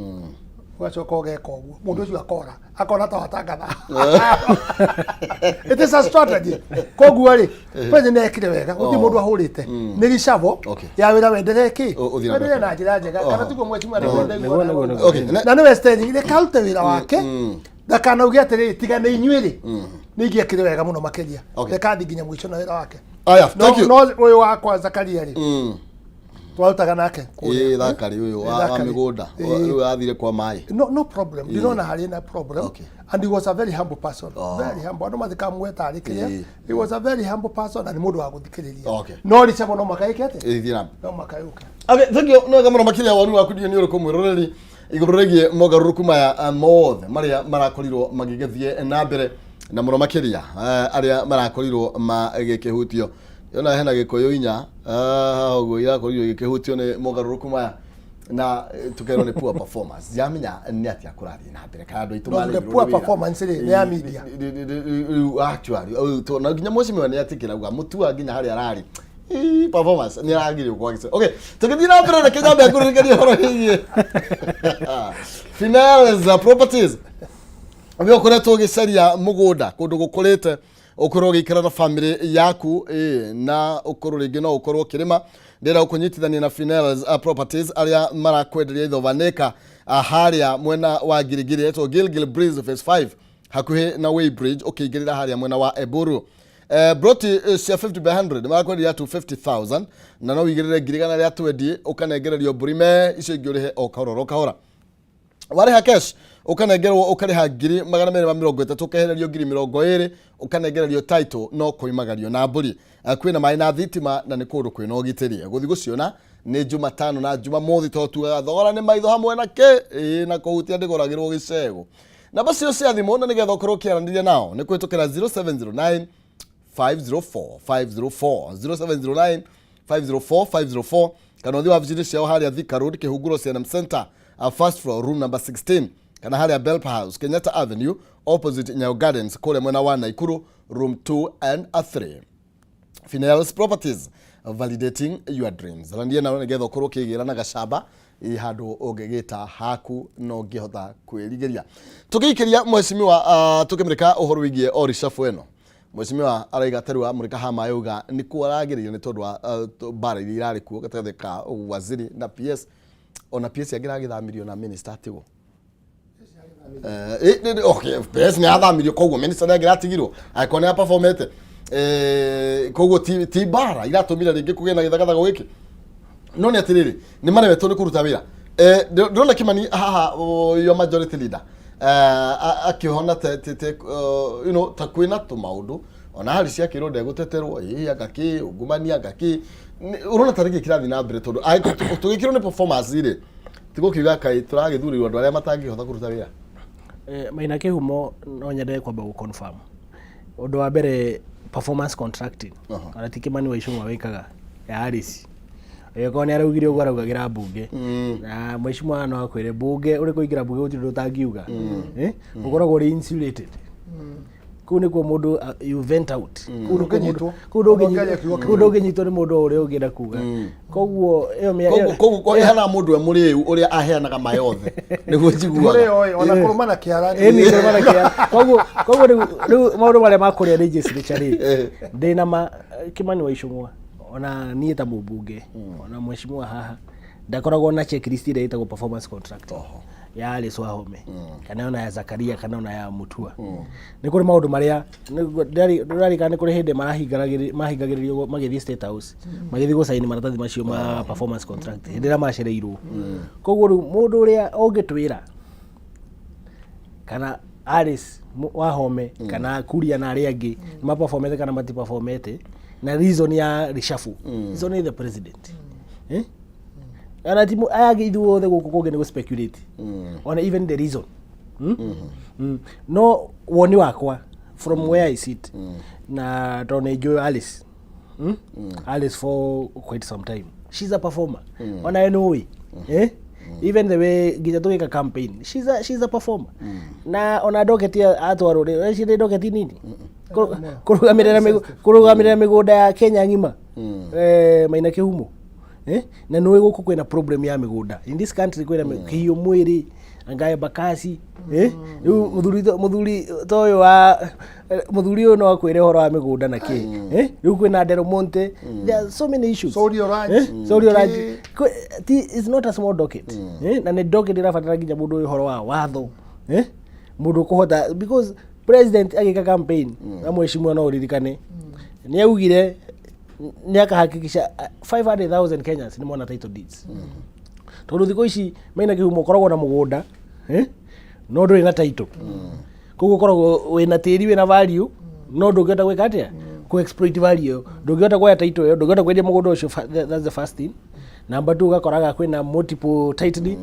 ũgacoka ũgeka ũguo, mũndũ ũcio akora akona ta watangatha. It is a strategy. Koguo rĩ, president ekire wega, gũtirĩ mũndũ ahũrĩte, nĩ reshuffle ya wĩra wenderee kĩ, Ũthiĩ na wenderee mbere. na njĩra njega, kana tiguo mheshimiwa? Nĩguo, nĩguo, nĩguo. Okay, Na nĩwe Sterling, reke arute wĩra wake, ndakanauge atĩrĩrĩ, tiga nĩ inyuĩ rĩ, nĩ ingĩekire wega mũno makĩria. Reke athiĩ nginya mũico na wĩra wake. Aya, No, thank you. no ũyũ wakwa Zakaria rĩ, twarutaga nake kũrĩa. Ĩ thakari ũyũ wa Thakari. mĩgũnda rĩu athire kwa maĩ. No, no problem, ndinona harĩ na problem. And he was a very humble person, very humble. Andũ mathikamwe tarĩ kĩrĩa, he was a very humble person na nĩ mũndũ wa gũthikĩrĩria. No ricabo no makaĩke atĩa? Ĩthiĩ na No makayũke. Okay, thank you. No wega mũno makĩria. Woni waku ndiũ nĩ ũrĩkũ, mwĩroreri, igũrũ rĩgiĩ mogarũrũku maya mothe marĩa marakorirwo magĩgĩthiĩ na mbere, na mũno makĩria arĩa marakorirwo magĩkĩhutio? Yona hena gĩkũyũ inya haha ũguo irakorirwo igĩkĩhutio nĩ mogarũrũku maya, na tukerwo nĩ poor performance. Ndiramenya nĩ atĩa kũrathiĩ na mbere kana andũ aitũ No, the maremirwo poor nĩ wĩra. performance rĩ, nĩ ya media. Rĩu actually rĩu na nginya mheshimiwa nĩ atĩkĩra uga Mutua nginya harĩa ararĩ, ii, performance nĩ aragĩrĩrio kwagĩcĩra. Okay, tũgĩthiĩ na mbere, reke nyambe ngũririkanie ũhoro wĩgiĩ Finales Properties. Nĩ ũkoretwo ũgĩcaria mũgũnda kũndũ gũkũrĩte. Ũkorwo ũgĩikara na family yaku na ũkorwo rĩngĩ no ũkorwo ũkĩrĩma. Ndĩrenda gũkũnyitithania na Finels Properties arĩa marakwenderia ithobanĩka harĩa mwena wa Giligili etwo Gilgil Breeze Phase 5 hakuhĩ na Weighbridge ũkĩingĩrĩra harĩa mwena wa Eburu. Broti cia 50 by 100 marakwenderia 250,000 na no wĩigĩrĩre ngiri igana rĩa 20 ũkanengererio mbũri me icio ingĩ ũrĩhe o kahora o kahora. Warĩha cash ũkanengerwo ũkarĩha ngiri magana merĩ ma mĩrongo ĩtatũ ũkehererio ngiri mĩrongo ĩrĩ ũkanengererio title no kũimagario na mbũri. Kwĩna maĩ na thitima na nĩ kũndũ kwĩna ũgitĩri. Gũthiĩ gũciona nĩ Jumatano na Jumamothi tondũ tugaga thogora nĩ maitho hamwe na kĩ ĩĩ na kũhutia ndĩgũragĩrwo gĩcegũ. Namba cio cia thimũ na nĩgetha ũkorwo ũkĩaranĩria nao nĩ kũhĩtũkĩra 0709 504 504 0709 504 504 kana ũthiĩ wabici-inĩ ciao harĩa Thika Road Kĩhunguro CNM Center, first floor, room number 16, kana harĩa Belp House, Kenyatta Avenue, opposite Nyayo Gardens, kũrĩa mwena wa Naikuru, room 2 and 3. Finels Properties, validating your dreams. Randia nao nĩgetha ũkorwo ũkĩgĩra na gacamba ĩ handũ ũngĩgĩta haku na ũngĩhota kwĩrigĩria. Tũgĩikĩria mheshimiwa, tũkĩmũrĩka ũhoro wĩgiĩ o reshuffle ĩno, mheshimiwa araiga tarĩu amũrĩka ha maĩ auga nĩ kuo aragĩrĩire nĩ tondũ wa mbara iria irarĩ kuo gatagatĩ ka waziri na PS, ona PS angĩragĩthamirio na minister atigwo. Okay, PS nĩ athamirio koguo minister nĩ angĩratigirwo angĩkorwo nĩ aperformete. Koguo ti mbara iratũmire rĩngĩ kũgĩe na gĩthagathago gĩkĩ, no nĩ atĩrĩrĩ nĩ maremetwo nĩ kũruta wĩra. Ndĩrona Kimani haha, your majority leader, akĩhona te ta kwĩna tũmaũndũ ona hari ciakĩrwo ndegũteterwo ĩ anga kĩ ungumania anga kĩ. Ũrona ta rĩngĩ kĩrathiĩ na mbere tondũ angĩkorwo tũgĩkĩrwo nĩ performance rĩ tigũkiuga kaĩ tũragĩthurĩrwo andũ arĩa matangĩhota kũruta wĩra. Maina Kĩhumo, no nyende kwamba gũ confirm ũndũ wa mbere, performance contracting ona ti Kimani wa Ichung'wa wĩkaga ya Alice. Angĩkorwo nĩ araugire ũguo araugagĩra mbunge na mheshimiwa no akwĩre mbunge ũrĩ kũingĩra mbunge gũtirĩ ũndũ ũtangiuga. Ũkoragwo ũrĩ insulated kũu nĩkuo mũndũ, you vent out kũu nĩkuo mũndũ Ndũngĩnyitwo. Kũu Ũngĩaria kiugo kũu ndũngĩnyitwo nĩ mũndũ o ũrĩa ũngĩenda kuga, koguo ĩyo Koguo ĩhana mũndũ we mũrĩu ũrĩa aheanaga ma yothe nĩguo njiguaga. Mũrĩo ĩ, ona kũrũmana kĩara. Ĩni kũrũmana kĩara. Koguo rĩu maũndũ marĩa ma kũrĩa legislature rĩ, ndĩna ma Kimani wa Ichung'wa, ona niĩ ta mũmbunge, ona mheshimiwa haha ndakoragwo na checklist ĩrĩa ĩtagwo performance contract ya Alice Wahome kana ona ya Zakaria kana ona ya Mutua. Nĩ kũrĩ maũndũ marĩa ndĩrarikana nĩ kũrĩ hĩndĩ mahingagĩrĩrio magĩthiĩ State House magĩthiĩ gũcaini maratathi macio ma performance contract hĩndĩ ĩrĩa macereirwo. Koguo rĩu mũndũ ũrĩa ũngĩtwĩra kana Alice Wahome kana Kuria na arĩa angĩ nĩ maperformete kana matiperformete na reason ya reshuffle is only the president. Eh? Ana ti aya angĩ ithuothe gũkũ kũngĩ nĩ gũ speculate ona even the reason. No woni wakwa from where I sit, na tondũ nĩ njũĩ Alice, Alice for quite some time, she's a performer. Ona we nĩ ũĩ, eh? Even the way nginya tũgĩka campaign, she's a performer. Na ona docket atwarwo rĩ eci docket nini kũrũgamĩrĩra mĩgũnda ya Kenya ng'ima, Maina Kĩhumo, eh? Na nĩũĩ gũkũ kwĩna problem ya mĩgũnda in this country, kwĩna kĩhiũ mwĩrĩ anga Embakasi, eh? Rĩu mũthuri ta ũyũ wa mũthuri ũyũ no akwĩre ũhoro wa mĩgũnda na kĩ, eh? Rĩu kwĩna Del Monte, there are so many issues. Sorio Ranch. Eh? Sorio Ranch. It's not a small docket, eh? Na nĩ docket ĩrabatara nginya mũndũ ũyũ ũhoro wa watho, eh? Mũndũ ũkũhota, because president agĩka campaign na mheshimiwa no ũririkane nĩ augire nĩ akahakikisha 500,000 Kenyans nĩ mona title deeds, tondũ thikũ ici Maina Kĩhumo ũkoragwo na mũgũnda, eh? No ndũrĩ na title. Koguo ũkoragwo wĩna tĩri wĩna value no ndũngĩhota gwĩka atĩa ku exploit value ĩyo, ndũngĩhota kuoya title ĩyo, ndũngĩhota kwendia mũgũnda ũcio. That's the first thing. Number two, ũgakoraga kwĩna multiple title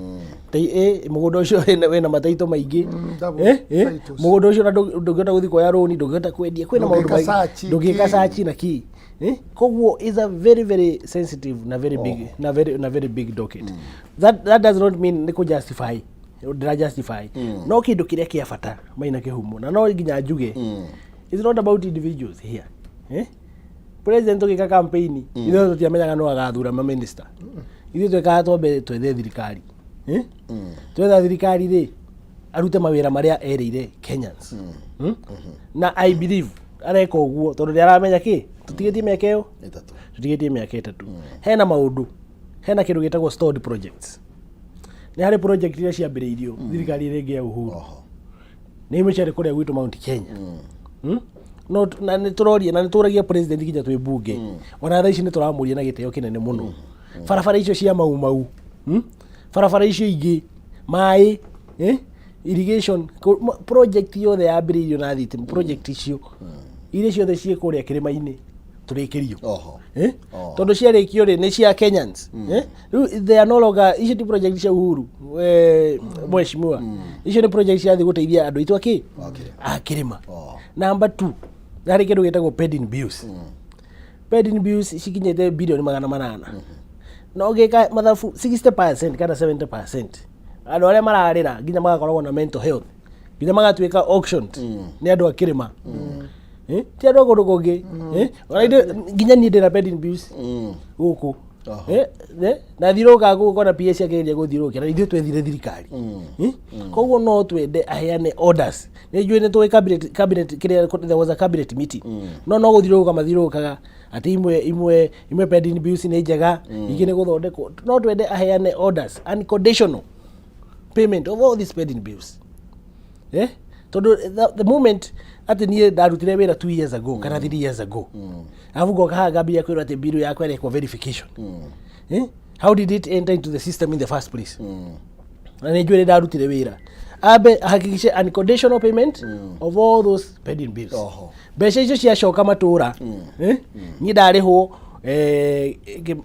mũgũnda ũcio wĩna mataito maingĩ. Double Eh, eh, titles. Mũgũnda ũcio na ndũngĩhota gũthiĩ kuoya rũni, ndũngĩhota kwendia, kwĩna maũndũ Ndũngĩka maingĩ. search, Ndũngĩka kĩ. search na kĩ. Eh? Koguo is a very very sensitive na very big na very big docket. That does not mean nĩ kũ justify, ndĩra justify, no kĩndũ kĩrĩa kĩa bata Maina Kĩhumo na no nginya njuge, it's not about individuals here, eh? President ũgĩka campaign ithuĩ tũtiamenyaga no agathura ma minister. Ithuĩ twekaga twambe twethe thirikari, eh? Twetha thirikari rĩ arute mawĩra marĩa erĩire Kenyans. Na I believe Areka ũguo tondũ nĩ aramenya kĩ tũtigĩtie mĩaka ĩyo. 3. Tũtigĩtie mĩaka 3. Hena maũndũ, hena kĩndũ gĩtagwo stored projects. Nĩ harĩ project iria ciambĩrĩirio thirikari ĩrĩa ĩngĩ ya Uhuru. Nĩ imwe ciarĩ kũrĩa gwitũ Mount Kenya. No na nĩ tũroria na nĩ tũragia president nginya twĩ bunge. Ona thaa ici nĩ tũramũria na gĩtĩo kĩnene mũno. Barabara icio cia Mau Mau, Barabara icio ingĩ, maĩ, irrigation, project yothe yambĩrĩirio na thitima, project icio iria ciothe ciĩ kũrĩa kĩrĩma-inĩ tũrĩkĩrio. Tondũ ciarĩkio rĩ, nĩ cia Kenyans. Rĩu they are no longer, icio ti project cia Uhuru, mheshimiwa, icio nĩ project cirathiĩ gũteithia andũ aitũ akĩ a kĩrĩma. Number 2, harĩ kĩndũ gĩtagwo pending bills. Pending bills cikinyĩte bilioni 800, na ũngĩka mathabu 60% kana 70%, andũ arĩa mararĩra nginya magakoragwo na mental health, nginya magatuĩka auctioned nĩ andũ a kĩrĩma. Ti andũ a kũndũ kũngĩ. Ona nginya niĩ ndĩna pending bills gũkũ. Na thiũrũrũkaga gũkũ kona PS akĩgeria gũthiũrũrũkia na ithuĩ twethire thirikari. Koguo no twende aheane orders. Nĩ njũĩ nĩ tũĩ cabinet kĩrĩa, there was a cabinet meeting, no gũthiũrũrũka mathiũrũrũkaga atĩ imwe pending bills nĩ njega, ingĩ nĩ gũthondekwo. No twende aheane orders, unconditional payment of all these pending bills, Tondũ the moment atĩ niĩ ndarutire wĩra 2 years ago kana 3 years ago, arabu ngoka haha ngambia kwĩrwo atĩ bill yakwa ĩrekwo verification, How did it enter into the system in the first place? Na nĩ njũĩ nĩ ndarutire wĩra. Ambe ahakikishe unconditional payment of all those pending bills. Mbeca icio ciacoka matũra, niĩ ndarĩhwo,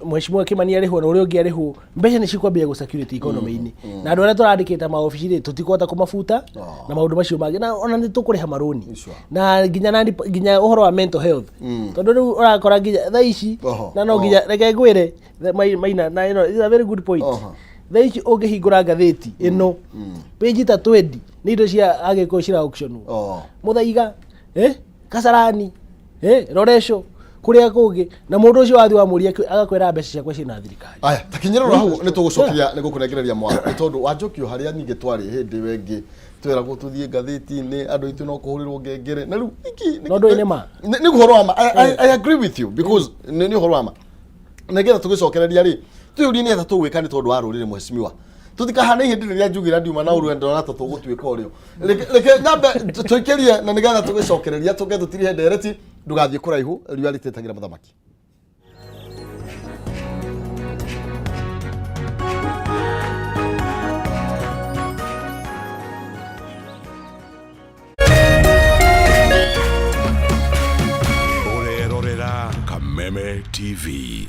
mheshimiwa Kimani arĩhwo na ũrĩa ũngĩ arĩhwo, mbeca nĩ cikwambia gũ security economy-inĩ, na andũ arĩa tũrandĩkĩte maobici rĩ, tũtikũhota kũmabuta na maũndũ macio mangĩ, na ona nĩ tũkũrĩha marũni. Na nginya ũhoro wa mental health, tondũ rĩu ũrakora nginya thaa ici na no nginya reke ngwĩre Maina, na ĩno is a very good point. Thaa ici ũngĩhingũra ngathĩti ĩno, page ta 20 nĩ indo cia Agĩkũyũ cira auctionwo. Muthaiga, Kasarani, Loresho, kũrĩa kũngĩ, na mũndũ ũcio wathiĩ wamũria agakwĩra mbeca ciakwa ciĩna thirikari. Aya, takinyĩrĩra hau nĩ tũgũcokia nĩ gũkũnengereria mwaka, nĩ tondũ wanjũkio harĩa ningĩ twarĩ hĩndĩ ĩyo ĩngĩ tweragwo tũthiĩ ngathĩti-inĩ, andũ aitũ no kũhũrĩrwo ngengere na rĩu No ndũĩ nĩ ma? Nĩ ũhoro wa ma. I agree with you because nĩ ũhoro wa ma. Nĩgetha tũgĩcokereria rĩ, twĩyũrie nĩ atĩa tũgwĩka nĩ tondũ wa rũrĩrĩ. Mheshimiwa, tũtikahane ihĩndĩ rĩrĩa njugira ndiuma na ũrwendo na ta tũgũtuĩka ũrĩo. Reke nyambe tũikĩrie na nĩgetha tũgĩcokereria tũke tũtirihe ndereti. Ndũgathiĩ kũraihu, riũa rĩtĩtagĩra mũthamaki. Ũrerorera Kameme TV.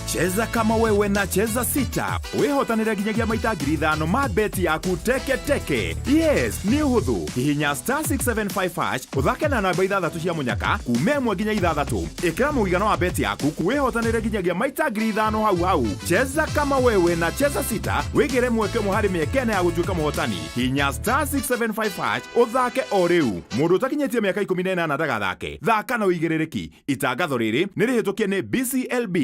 Cheza kama wewe na Cheza Sita wĩhotanĩre nginyagia maita 5,000 ma beti yaku teke teke. Yes, nĩ ũhũthũ. Hihinya *675# ũthake na namba 6 cia mũnyaka kuma 1 nginya 6. Ĩkĩra mũigana wa beti yaku wĩhotanĩre nginyagia maita 5,000 hau hau. Cheza kama wewe na Cheza Sita wĩgĩre mweke ũmwe harĩ mĩeke 4 ya gũtuĩka mũhotani. Hihinya *675# ũthake o rĩu. Mũndũ ũtakinyĩtie mĩaka 18 ndagathake. Thaka na ũigĩrĩrĩki. Itangatho rĩrĩ nĩ rĩhĩtũkie nĩ BCLB.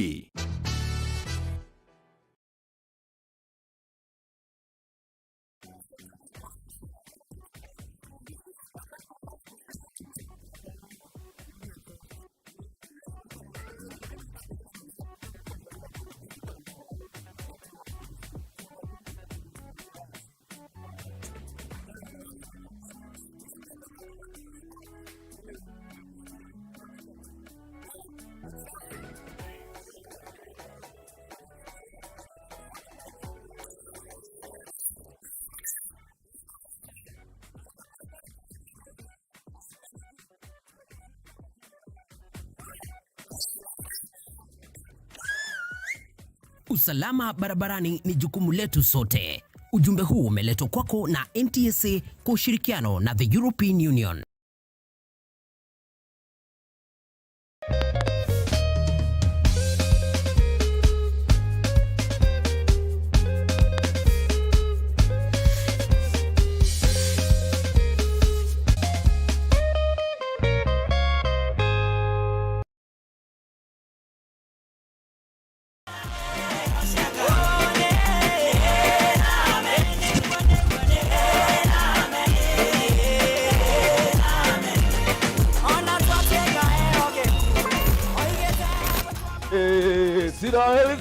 Usalama barabarani ni jukumu letu sote. Ujumbe huu umeletwa kwako na NTSA kwa ushirikiano na the European Union.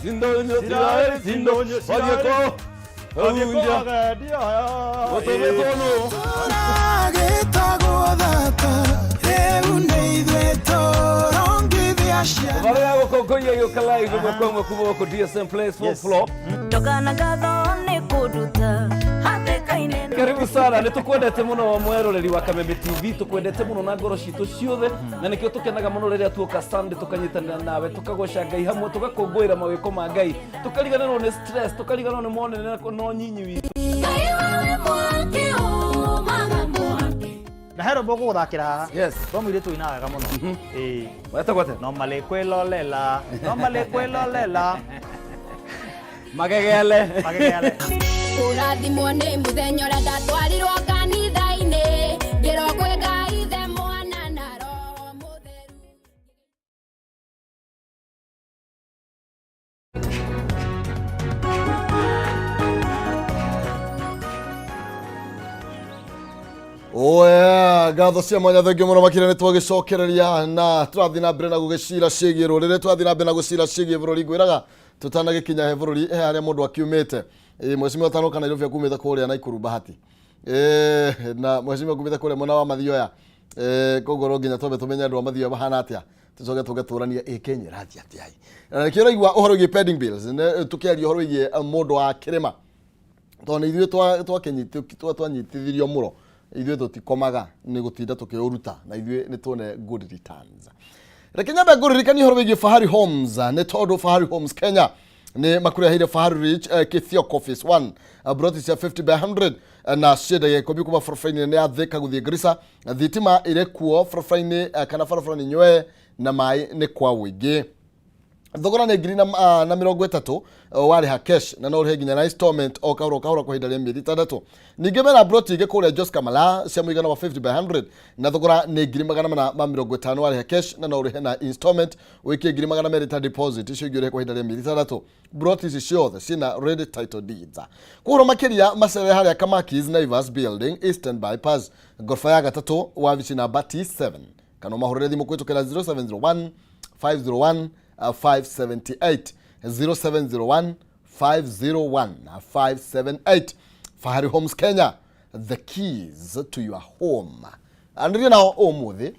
Cindonyo, cindonyo, wathiĩ kũ? Hunja. Gũtũmĩtwo nũ? Thabarĩ ya gũkũngũiya gĩũka live ĩmwe kwa ĩmwe kuma gũkũ DSM Place fourth floor. Ndogana ngatho nĩ kũnduta hatĩka-inĩ. Karibu sana, nĩ tũkwendete mũno mweroreri wa Kameme TV, tũkwendete mũno na ngoro citũ ciothe, na nĩkĩo tũkenaga mũno rĩrĩa tuoka Sunday tũkanyitanĩra nawe, tũkagoca Ngai hamwe, tũgakũngũĩra mawĩko ma Ngai, tũkariganĩrwo nĩ stress, tũkariganĩrwo nĩ monene na nyinyi witũ. Ngai wewe mwaki umaga mwaki. Na he rwĩmbo ngũgũthakĩra haha. Yes. Rwa mũirĩtu ũinaga wega mũno. Ĩĩ. Wetagwo atĩa? No malikwĩlolela, no malikwĩlolela. Magegele. Magegele. Kũrathimwo nĩ mũthenya ũrĩa ndatwarirwo kanitha-inĩ ngĩrwo kwĩ Ngai Ithe Mwana na Roho Mũtheru. Oya, ngatho cia mwanya thengio mũno makĩria nĩ twagĩcokereria na tũrathiĩ na mbere na gũgĩcira ciĩgiĩ rũrĩrĩ, tũrathiĩ na mbere na gũcira ciĩgiĩ bũrũri. Ngwĩraga tũtanagĩkinya he bũrũri he harĩa mũndũ akiumĩte. Ĩ, mheshimiwa tanoka Nairobi akumĩte kũrĩa Naikuru Bahati. Ĩ, na mheshimiwa akumĩte kũrĩa mwena wa Mathioya. Ĩ, koguo no nginya twambe tũmenye andũ a Mathioya mahana atĩa, tũcoke tũge tũranie ĩ Kenya ĩrathiĩ atĩa ĩ. Na nĩkĩo ũraigua ũhoro wĩgiĩ pending bills, nĩ tũkĩaria ũhoro wĩgiĩ mũndũ wa kĩrĩma, tondũ nĩ ithuĩ twanyitithirio mũno, ithuĩ tũtikomaga nĩ gũtinda tũkĩũruta, na ithuĩ nĩ tuone good returns. Reke nyambe ngũririkanie ũhoro wĩgiĩ Fahari Homes, nĩ tondũ Fahari Homes Kenya nĩ makũreheire Fahari Rich Kithioko Phase 1, broti cia 50 by 100, na ciendagia ikũmi kuma barabara-inĩ nene ya Thika gũthiĩ Garissa. Thitima ĩrĩ kuo barabara-inĩ, kana barabara nĩ nywee na maĩ nĩ kwa ũingĩ. Thogora nĩ ngiri na 30 warĩha cash, na no ũrĩhe nginya na installment o kahora o kahora kwa ihinda rĩa mĩeri 6. Ningĩ mena broti ingĩ kũrĩa Jos Kamala cia mũigana wa 50 by 100, na thogora nĩ ngiri 450 warĩha cash, na no ũrĩhe na installment ũikie ngiri 200 ta deposit, icio ingĩ ũrĩhe kwa ihinda rĩa mĩeri 6. Broti ici ciothe ciĩna ready title deeds. Kũhũrwo makĩria macerere harĩa Kamakis Naivas Building, Eastern Bypass, ngoroba ya gatatũ, wabici namba T7, kana ũmahũrĩre thimũ kũhĩtũkĩra 0701 501 578, 0701 501 578. Fahari Homes Kenya, the keys to your home. Anĩrĩria nao ũmũthĩ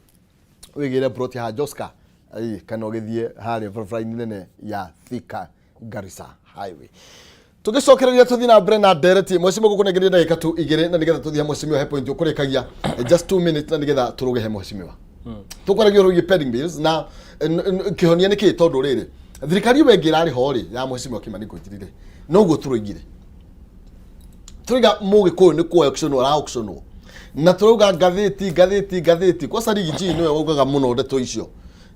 wĩgĩre broti ha Joska, ĩĩ, kana ũgĩthiĩ harĩa barabara-inĩ nene ya Thika Garissa Highway. Tũgĩcokereria tũthiĩ na mbere na ndereti, mheshimiwa, gũkũnengeria ndagĩka tu 2 na nĩgetha tũthiĩ he mheshimiwa he point ũkũrĩkagia, just 2 minutes, na nĩgetha tũrũge he mheshimiwa. Tũkwaragia ũhoro wĩgiĩ pending bills na kĩhonia nĩ kĩĩ, tondũ rĩrĩ thirikari ĩyo ĩngĩ ĩrarĩ ho rĩ ya mheshimiwa Kimani Ngunjiri rĩ, noguo tũroigire, tũrauga mũgĩkũyũ nĩ kũ auction ara auctionwo, na tũrauga ngathĩti ngathĩti ngathĩti kwaca Riggy G nĩwe waugaga mũno ndeto icio,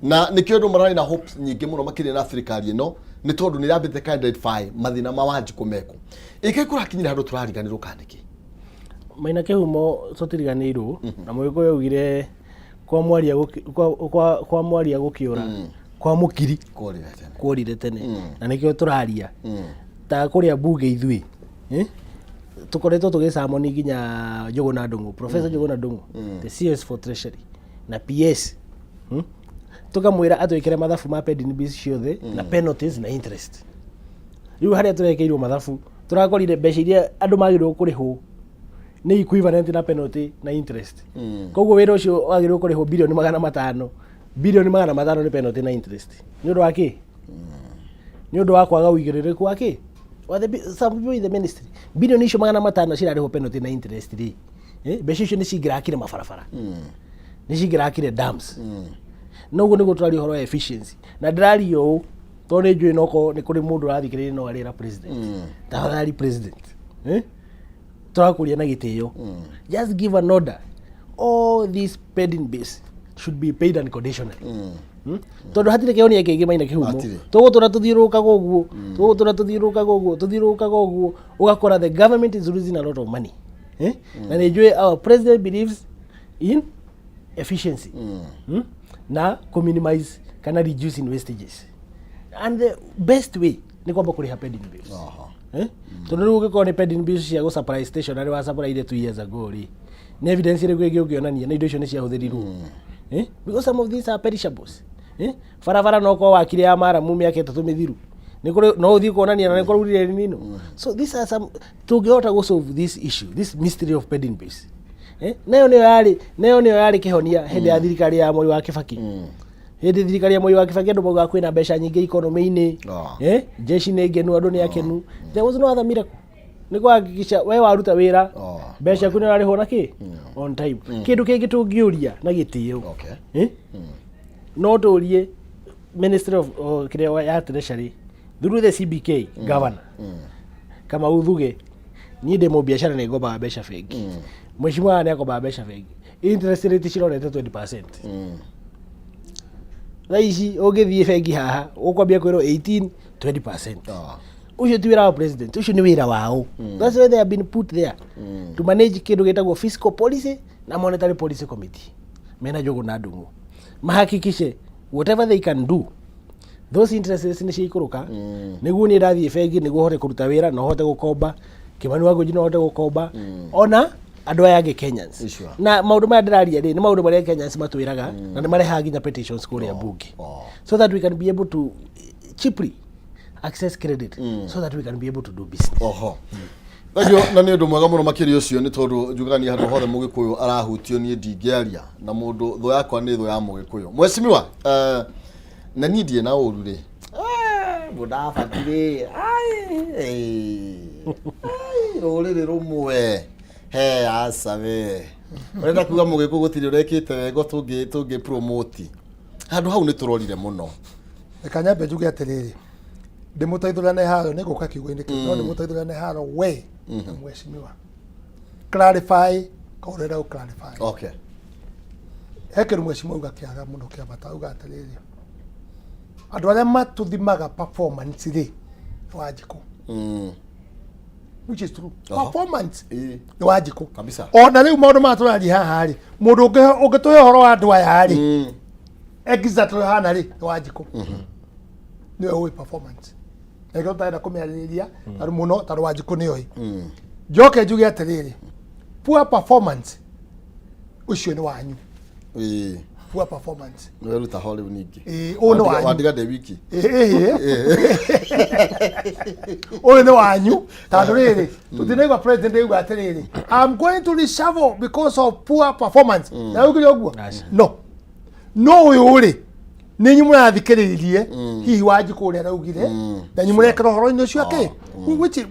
na nĩkĩo andũ mararĩ na hopes nyingĩ mũno makĩria na thirikari ĩno, nĩ tondũ nĩ ĩrambĩte ka identify mathĩna ma Wanjikũ meko ĩke kũrakinyĩra handũ tũrariganĩrwo kana nĩkĩ. Maina kĩhumo, tũtiriganĩirwo na mũgĩkũyũ augire kwa mwaria kwa mwaria gũkĩũra kwa mũkiri kworire tene. Kworire tene, na nĩkĩo tũraria ta kũrĩa bunge ithuĩ, eh? Tũkoretwo tũgĩcamoni nginya Njũgũna Ndung'u, Professor Njũgũna Ndung'u, the CS for Treasury na PS, Tũkamwĩra atwĩkĩre mathabu ma pending bills ciothe na penalties na interest. Rĩu harĩa tũrekeirwo mathabu, tũrakorire mbeca iria andũ magĩrĩirwo kũrĩhwo nĩ equivalent na penalty na interest. Koguo wĩra ũcio wagĩrĩirwo kũrĩhwo 500 bilioni, 500 bilioni nĩ penalty na interest. Nĩ ũndũ wa kĩ? Nĩ ũndũ wa kwaga ũigĩrĩrĩku wa kĩ wa some people in the ministry. Bilioni icio 500 cirarĩhwo penalty na interest rĩ, mbeca icio nĩ cingĩrakire mabarabara, nĩ cingĩrakire dams. Noguo nĩguo tũraria ũhoro wa efficiency, na ndĩraria ũũ tondũ nĩ njũĩ nokorwo nĩ kũrĩ mũndũ ũrathikĩrĩria no arĩra president, tafadhali president, eh? Tũrakũria na gĩtĩo, just give an order, all these pending bills should be paid unconditionally. Tondũ hatirĩ kĩhonia kĩngĩ, Maina kĩhumo. Hatirĩ. Tũgũtũra tũthiũrũrũkaga ũguo, tũgũtũra tũthiũrũrũkaga ũguo, tũthiũrũrũkaga ũguo, ũgakora the government is losing a lot of money, eh? Na nĩ njũĩ our president believes in efficiency, Na kũ-minimize kana reducing wastages, and the best way nĩ kwamba kũrĩha pending bills. Eh? Tondũ rĩu ũngĩkorwo nĩ pending bills cia gũ supply stationery wa supply 2 years ago rĩ, nĩ evidence ĩrĩkũ ĩngĩ ũngĩonania na indo icio nĩ ciahũthĩrirwo, eh? Because some of these are perishables, eh? Barabara no korwo wakire ya maramu mĩaka 3 mĩthiru. Nĩ kũrĩ no ũthiĩ kuonania na nĩ kũraurire El Nino. So these are some tũngĩhota gũ solve this issue, this mystery of pending bills. Eh? Nayo nĩyo yarĩ nayo nĩyo yarĩ kĩhonia hĩndĩ ya thirikari ya Moi wa Kibaki. Hĩndĩ thirikari ya Moi wa Kibaki andũ maugaga kwĩna mbeca nyingĩ economy-inĩ. Ah. Eh? Jeshi nĩ ngenu andũ nĩ akenu. There was no other miracle. Nĩ kũhakikisha we waruta wĩra Ah. mbeca ciaku nĩ ũrarĩhwo na kĩ on time. Kĩndũ kĩngĩ tũngĩũria na gĩtĩo. Okay. Eh? No tũrie Ministry of oh, kĩrĩa ya Treasury through the CBK governor Kamau Thuge niĩ ndĩ mũbiacara nĩ ngombaga mbeca bengi mheshimiwa nĩ akombaga mbeca bengi interest rate cirorete 20% thaa ici ũngĩthiĩ bengi haha ũkwambia kwĩrwo 18 20% Ah. ũcio ti wĩra wa president ũcio nĩ wĩra wao that's why they have been put there to manage kĩndũ gĩtagwo fiscal policy na monetary policy committee mena njogu na ndung'u mahakikishe whatever they can do those interest rates nĩ ciaikũrũka nĩguo niĩ ndathiĩ bengi nĩguo hote kũruta wĩra na hote gũkomba Kĩmani wa Ngũnji no hote gũkomba ona andũ aya angĩ Kenyans Sure. na maũndũ maya ndĩraria rĩ nĩ maũndũ marĩa Kenyans matwĩraga na nĩ marehaga nginya petitions kũrĩa bunge Oh. so that we can be able to cheaply access credit so that we can be able to do business Oho. Thengiũ na nĩ ũndũ mwega mũno makĩria ũcio nĩ tondũ njugaga niĩ handũ hothe mũgĩkũyũ arahutio niĩ ndingĩaria na mũndũ thũ yakwa nĩ thũ ya mũgĩkũyũ. Mheshimiwa, eh, na niĩ ndirĩ na ũru rĩ. Mũndabati rĩ. Ai, eh, ai, rũrĩrĩ rũmwe. He aca we. Ũrenda kuga mũgĩkũyũ gũtirĩ ũrekĩte wega tũngĩ tũngĩ promote. Handũ hau nĩ tũrorire mũno. Reka nyambe njuge atĩrĩrĩ, ndĩmũteithũrane haro nĩ ngũka kiugo-inĩ kĩu no ndĩmũteithũrane haro we na mheshimiwa clarify ka ũrenda gũ clarify Okay. he kĩndũ mheshimiwa auga kĩaga mũno kĩa bata auga atĩrĩrĩ andũ arĩa matũthimaga performance rĩ nĩ Wanjikũ which is true Aha. performance Ĩĩ. nĩ Wanjikũ Kabisa. ona rĩu maũndũ maya tũraria haha rĩ mũndũ ũngĩtũhe ũhoro wa andũ aya rĩ exactly hana rĩ nĩ Wanjikũ nĩwe ũĩ performance na nĩkĩo tũtarenda kũmĩarĩrĩria tondũ mũno tondũ Wanjikũ nĩoĩ njoke njuge atĩrĩrĩ poor performance ũcio nĩ wanyu Ĩĩ. poor performance Nĩ weruta ho rĩu ningĩ. Ĩĩ, ũyũ nĩ wanyu. Wandiga ndĩ wiki. Ũyũ nĩ wanyu tondũ rĩrĩ tũtinaigua president auga atĩrĩrĩ I'm going to reshuffle because of poor performance na augire ũguo no no ũyũ rĩ nĩ inyuĩ mũrathikĩrĩirie hihi Wanjikũ ũrĩa araugire na inyuĩ mũrekĩra ũhoro-inĩ ũcio akĩ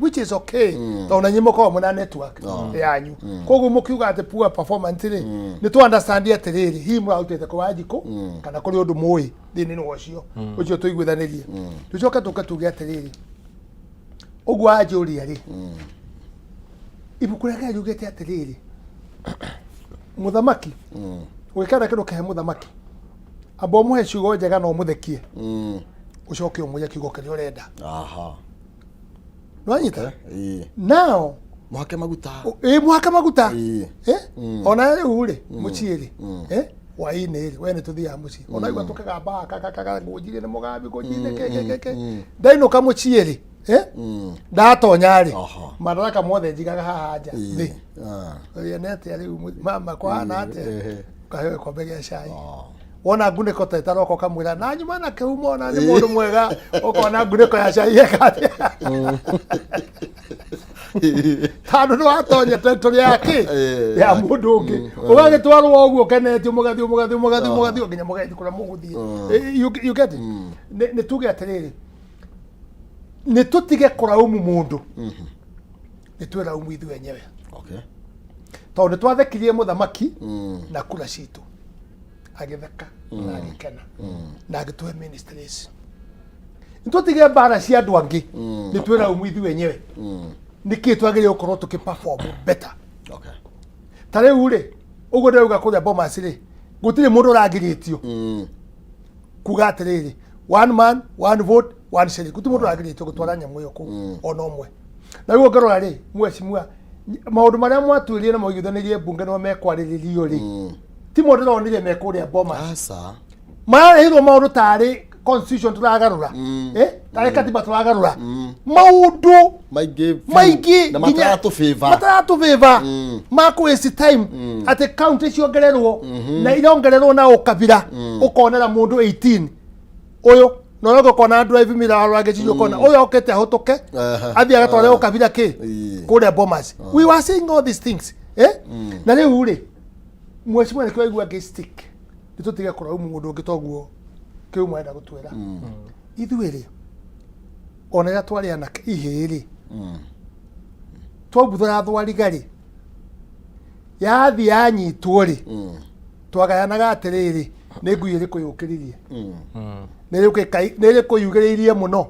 which is okay tondũ na inyuĩ mũkoragwo mwĩna network yanyu koguo mũkiuga atĩ poor performance rĩ nĩ tũ understand atĩrĩrĩ hihi mũrarutĩte kũ Wanjikũ kana kũrĩ ũndũ mũĩ thĩinĩ wa ũcio ũcio tũiguithanĩrie tũcoke tũke tuge atĩrĩrĩ ũguo wanjũria rĩ ibuku rĩa Ngai riugĩte atĩrĩrĩ mũthamaki ũgĩkenda kĩndũ kĩhe mũthamaki amba ũmũhe ciugo njega na ũmũthekie ũcoke ũmwĩre kiugo kĩrĩa ũrenda Aha. nĩwanyita Ĩĩ. now Mũhake maguta. ĩ mũhake maguta Ĩĩ. Eh? ona rĩu rĩ mũciĩ rĩ Eh? hwaĩ-inĩ rĩ we nĩ tũthiaga mũciĩ ona igua tũkĩgamba kakakaga ngũnjire nĩ mũgambi ngũnjire kĩ kĩ kĩ kĩ ndainũka mũciĩ rĩ Eh? ndatonya rĩ Aha. madaraka mothe njigaga haha nja Ĩĩ. thĩ Ah. ũrĩa nĩ atĩa rĩu mama kwahana atĩa Ehe. ũkaheo gĩkombe gĩa cai wona ngunĩko ta ĩtaroka ũkamwĩra na nyuma na kĩhumo ona nĩ mũndũ mwega ũkona ngunĩko ya cai eka atĩa tondũ nĩ watonya territory ya kĩ Eh, ya mũndũ ũngĩ ũgagĩtwarwo ũguo ũkenetio mũgathiĩ mũgathiĩ mũgathiĩ mũgathiĩ nginya mũgathiĩ kũrĩa mũgũthiĩ Eh, you get it? Nĩ tuge atĩrĩrĩ nĩ tũtige kũraumu mũndũ nĩ twĩraumu ithuĩ enyewe Okay. tondũ nĩ twathekirie mũthamaki na kura citũ agĩtheka na agĩkena na agĩtũhe ministries nĩ tũtige mbara cia andũ angĩ nĩ twĩraumu ithuĩ enyewe nĩkĩ twagĩrĩire gũkorwo tũkĩ perform better Okay. ta rĩu rĩ ũguo ndĩrauga kũrĩa Bomas rĩ gũtirĩ mũndũ ũragirĩtio kuga atĩrĩrĩ one man one vote one shilling gũtirĩ mũndũ ũragirĩtio gũtwara nyamũ ĩyo kũu ona ũmwe na rĩu ũngĩrora rĩ mheshimiwa maũndũ marĩa mwatuĩrie na mwaiguithanĩrie mbunge nĩmo mekwarĩrĩrio rĩ ti mo ndĩronire me kũrĩa Bomas Aca. mararehirwo maũndũ tarĩ constitution tũragarũra eh tarĩ katiba tũragarũra maũndũ Maingĩ biũ. maingĩ Na mataratũ favor. mataratũ favor ma kũ waste time atĩ county ciongererwo na irongererwo na ũkabira ũkonera mũndũ 18 ũyũ Na ũrĩa ũkona drive mira arora gĩcicio ũkona ũyũ okĩte ahũtũke athiĩ agatware ũkabira kĩ kũrĩa Bomas. We were seeing all these things, eh? Na rĩu rĩ, mheshimiwa, nĩkĩo waigua ngĩ stick nĩ tũtige kũraumu mũndũ ũngĩ toguo kĩu marenda gũtwĩra ithuĩ rĩ, ona rĩrĩa twarĩ anake ihĩĩ rĩ, twambuthũra thwariga rĩ, yathiĩ yanyitwo rĩ, twagayanaga atĩrĩrĩ, nĩ ngui ĩrĩkũ yũkĩririe, nĩ ĩrĩkũ yugĩrĩirie mũno,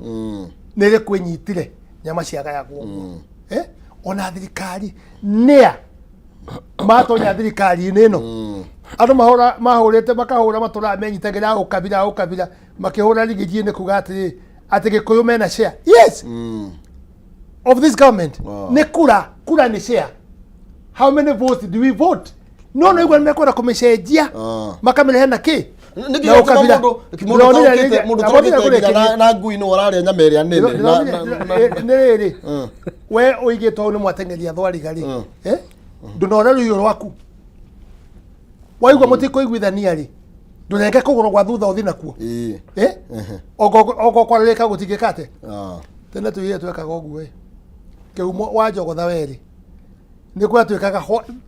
nĩ ĩrĩkũ ĩnyitire nyama ciagayagwo ũguo. Eh? Ona thirikari nĩa matonya thirikari-inĩ ĩno, andũ mahũra mahũrĩte makahũra matũraga menyitagĩra ũkabira ũkabira makĩhũra rigiji-inĩ kuga atĩrĩ atĩ Gĩkũyũ mena share, yes, of this government. Nĩ kura kura nĩ share. How many votes do we vote? No no igua nĩmekwenda kũmĩcenjia makamĩrehe na kĩ nĩkĩ na gĩatũma ũkabira. mũndũ mũndũ Ndĩronire taũkĩte rĩrĩa- mũndũ ndĩronire taũkĩte nginya kũrĩkĩria. na ngui nĩ ũrarĩa nyama ĩrĩa nene Nĩ rĩrĩ, we ũigĩtwo hau nĩ mwateng'eria thwariga rĩ, eh? Ndũnore rũiyũ rwaku waigua mũtikũiguithania rĩ, ndũrenge kũgũrũ gwa thutha ũthi nakuo. Ĩĩ. Eh? Oko kwarĩrĩka gũtingĩka atĩa. Ah. Tene tũire twekaga ũguo ĩ, kĩhumo wa njogotha werĩ nĩ gwatuĩkaga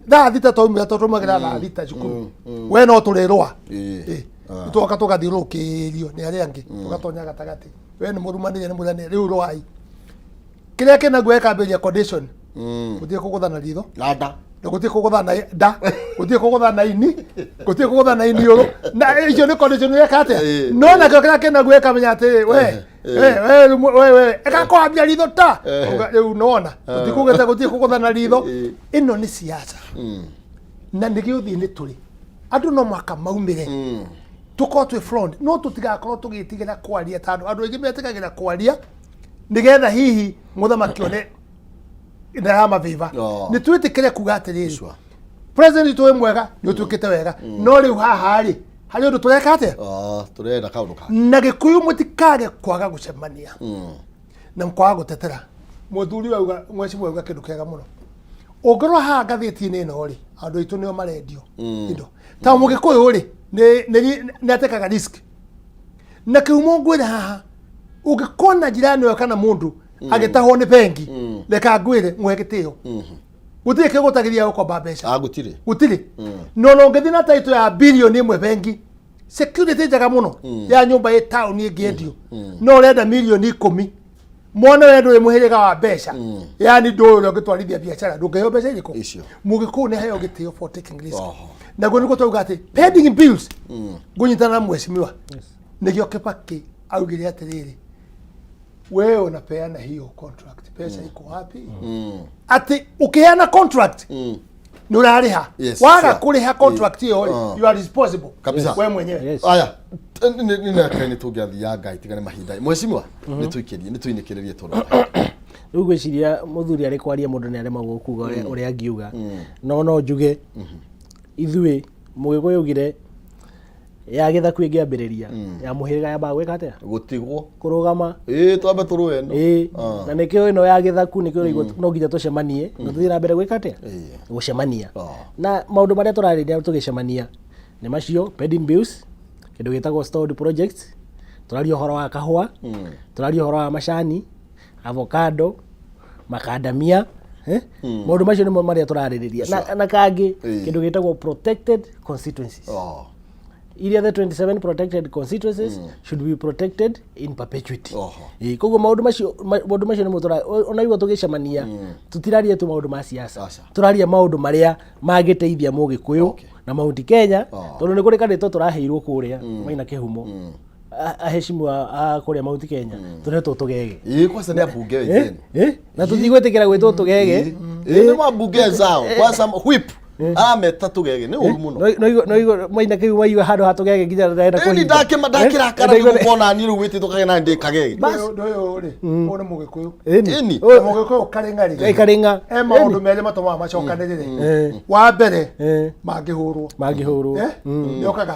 thaa 6 twaumĩra tũtũmagĩra thaa 6 cukuru, we no tũrĩrũa. Ĩĩ. Ĩ, twoka tũgathiũrũrũkĩrio nĩ arĩa angĩ, tũgatonya gatagatĩ, we nĩ mũrumanĩre nĩ mũrane rĩu rũai kĩrĩa kĩnaguo ĩkambĩrĩria condition, gũtirĩ kũgũthana ritho na nda, na gũtirĩ kũgũthana nda, gũtirĩ kũgũthana ini, gũtirĩ kũgũthana iniũrũ, na icio nĩ condition ĩreka atĩa. No nakĩo kĩrĩa kĩnaguo ĩkamenya atĩrĩ, we we we rĩu we we ĩgakũhambia ritho ta rĩu nona tũtikugĩte gũtirĩ kũgũthana ritho. Ĩno nĩ siasa na nĩ gĩũthiĩ-inĩ tũrĩ andũ no mũhaka maumĩre tũkorwo twĩ front, no tũtigakorwo tũgĩtigĩra kwaria tondũ andũ aingĩ metĩkagĩra kwaria nĩgetha hihi mũthamaki one nĩaramavĩva. Oh. Nĩ twĩtĩkĩre kuga atĩrĩrĩ, president witũ wĩ mwega, nĩ ũtuĩkĩte wega, no rĩu haha rĩ, harĩ ũndũ tũreka atĩa? Ah, tũrenda kaũndũ ka Na Gĩkũyũ mũtikage kwaga gũcemania na kwaga gũtetera mũthuri auga, mwecimu auga kĩndũ kĩega mũno. Ũngĩrora haha ngathĩti-inĩ ĩno rĩ, andũ aitũ nĩo marendio indo ta mũgĩkũyũ rĩ, nĩ atekaga risk na kĩhumo. Ngwĩre haha, ũngĩkona njirani ĩyo kana mũndũ agĩtahwo nĩ bengi, reka ngwĩre, mũhe gĩtĩo, gũtirĩ kĩgũtagĩria gũkomba mbeca. Ah, gũtirĩ. Gũtirĩ. No no ũngĩthiĩ na taitũ ya 1 billion bengi, security njega mũno ya nyũmba ĩ taũni ĩngĩendio, no ũrenda 10 million mwana we ndũrĩ mũhĩrĩga wa mbeca, yani ndũĩ ũrĩa ũngĩtwarithia biacara, ndũngĩheo mbeca irĩkũ. Icio. Mũgĩkũyũ nĩ heo gĩtĩo for taking risk. Oho. Naguo nĩguo twauga atĩ pending bills, ngũnyitana na mheshimiwa, nĩkĩo Kibaki augire atĩrĩrĩ, wewe unapeana hiyo contract, pesa iko wapi? Atĩ ũkĩheana contract nĩ ũrarĩha. Waga kũrĩha contract ĩyo rĩ, you are responsible Kabisa. we mwenyewe. Aya, nĩ nĩ tũngĩathiaga ngai tigane mahinda, mheshimiwa, nĩ tũikĩrie, nĩ tũinĩkĩrĩrie tondũ Rĩu ngwĩciria mũthuri arĩ kwaria mũndũ nĩ aremagwo kuga ũrĩa angiuga, no no njuge ithuĩ mũgĩkũyũ augire ya gĩthaku ĩngĩambĩrĩria ya mũhĩrĩga yambaga gwĩka atĩa? Gũtigwo. Kũrũgama. Ĩĩ, twambe tũrũe ĩno. Ĩĩ. Na nĩkĩo ĩno ya gĩthaku nĩkĩo ũraigua no nginya tũcemanie na tũthiĩ na mbere gwĩka atĩa? Gũcemania. Na maũndũ marĩa tũrarĩrĩria tũgĩcemania nĩ macio: pending bills, kĩndũ gĩtagwo stalled projects, tũraria ũhoro wa kahũa, tũraria ũhoro wa macani, avocado, makandamia, eh? Maũndũ macio nĩmo marĩa tũrarĩrĩria na kangĩ kĩndũ gĩtagwo protected constituencies, iria the 27 protected constituencies should be protected in perpetuity. Ĩĩ, koguo maũndũ macio nĩmo ona igua tũgĩcemania tũtiraria tu maũndũ ma siasa, Aca. tũraria maũndũ marĩa mangĩteithia mũgĩkũyũ na Mount Kenya, tondũ nĩ kũrĩ karĩtwa tũraheirwo kũrĩa maina kĩhumo aheshimiwa a kũrĩa Mount Kenya, tũretwo tũgege. Ĩĩ, kwanza nĩ ambunge wenzenu. Eh? Na tũtigwĩtĩkĩra gwĩtwo tũgege. Ĩĩ, nĩ mambunge zao kwanza whip arameta tũgege, nĩ ũru mũno. No maina kĩu maigua handũ ha tũgege nginya ndĩrenda Ĩni kũhinga. Ndakirakara Eh, nĩ gũkona niĩ rĩu wĩtĩtwo kagege na ndĩ kagege. Ũyũ ũyũ rĩ, ũyũ nĩ mũgĩkũyũ. Ĩni. Ĩni. Na mũgĩkũyũ karĩng'arĩ. Ĩ, karĩng'a. E maũndũ merĩ matũmaga macokanĩrĩre. Wa mbere, mangĩhũrwo. Mangĩhũrwo. Eh? Nĩokaga.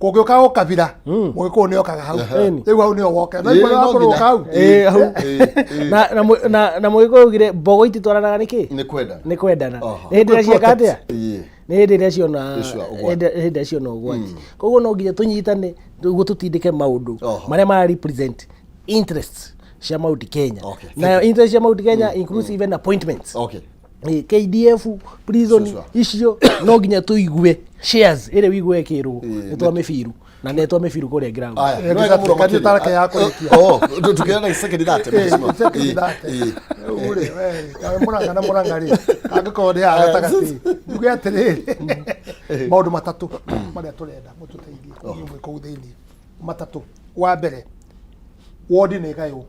Kũngĩũka ũkabira, mũgĩkũyũ nĩokaga hau. Rĩu hau nĩho woke. No Ĩĩ, igua no nĩwakũrũka nginya. hau. Ĩĩ, hau. Na mũgĩkũyũ augire mbogo ititwaranaga nĩkĩ? Nĩ kwendana. Nĩ kwendana. Oho. Nĩ hĩndĩ ĩrĩa cieka atĩa? Ĩĩ. Nĩ hĩndĩ ĩrĩa ciona Issue ya ũgwati. hĩndĩ ĩrĩa ciona ũgwati. Koguo no nginya tũnyitane nĩguo tũtindĩke maũndũ Oho. marĩa mara represent interests cia Mount Kenya. Okay, thank Nayo interest cia Mount Kenya includes even appointments. Okay. KDF prison Sure, sure. icio no nginya tũigue shares ĩrĩa ũigue ĩkĩrwo Ĩĩ, nĩ twa mĩbiru na nĩ twa mĩbiru kũrĩa ground. Aya, Eh, nĩ wega mũno Kanitha makĩria. tareke ya kũrĩkia. Oh, tũkĩona na second thate, mheshimiwa. Second Ĩĩ, thate. ĩĩ. Rĩu rĩ, we, kaĩ Mũrang'a na Mũrang'a rĩ, angĩkorwo ndĩ haha gatagatĩ, njuge atĩrĩrĩ, maũndũ matatũ marĩa tũrenda mũtũteithie inyuĩ mwĩ kũu thĩinĩ. Matatũ. Wa mbere, wodi nĩ ĩgaywo.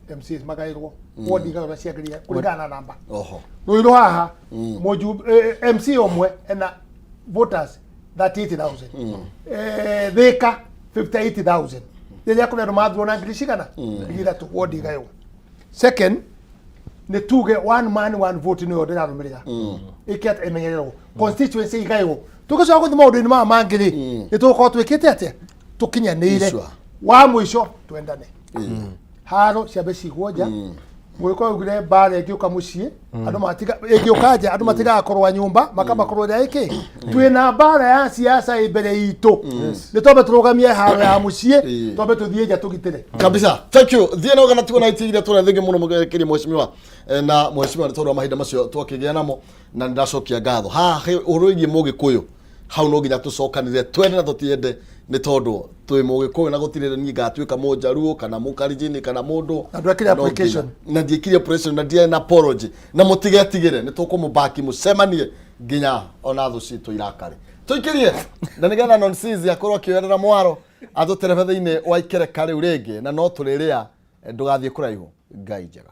MCAs magaĩrwo wodi igaywo ũrĩa ciagĩrĩire kũringana na namba. Oho. Rũirũ haha, MC ũmwe ena voters 38,000. Thika 58,000. Rĩrĩa kũrĩ andũ mathurwo na ngiri cigana? 3,000 wodi igaywo. Second, nĩ tuge one man one vote nĩyo ndĩrarũmĩrĩra. Ĩke atĩ ĩmenyererwo. Constituency igaywo. Tũgĩcoka gũthiĩ maũndũ-inĩ maya mangĩ rĩ, nĩ tũgũkorwo twĩkĩte atĩa? Tũkinyanĩire. Sure. Wa mũico twendane. Haro ciambe cigwo nja. Mũgĩkũyũ augire mbara ĩngĩũka mũciĩ andũ matiga ĩngĩũka nja andũ matigaga kũrũa nyũmba makamba kũrũĩra ĩkĩ twĩna mbara ya siasa ĩ mbere itũ nĩ twambe tũrũgamie haro ya mũciĩ Ĩĩ. twambe tũthiĩ nja tũgitĩre. Kabisa, thank you. Thiĩ na ũgana tigwo na itigire tũra thengi mũno mũgĩkĩria mheshimiwa. Na mheshimiwa nĩ tondũ wa mahinda macio twakĩgĩa namo na nĩndacokia ngatho. Haha ũhoro wĩgiĩ mũgĩkũyũ hau no nginya tũcokanĩrĩre twende na tũtiende nĩ tondũ twĩ mũgĩkũyũ na gũtirĩ niĩ ngatuĩka mũnjaruo kana mũkarijini kana mũndũ. Na ndwekire No nginya. application. Na ndiĩkire application na ndiarĩ na apology na mũtigetigĩre nĩ tũkũmũbaki mũcemanie nginya ona thũ citũ irakare tũikĩrie na nĩgetha nonsizi akorwo akĩoerera mwaro atũterebe thĩinĩ wa ikereka rĩu rĩngĩ na no tũrĩrĩa ndũgathiĩ kũraihu. Ngai njega.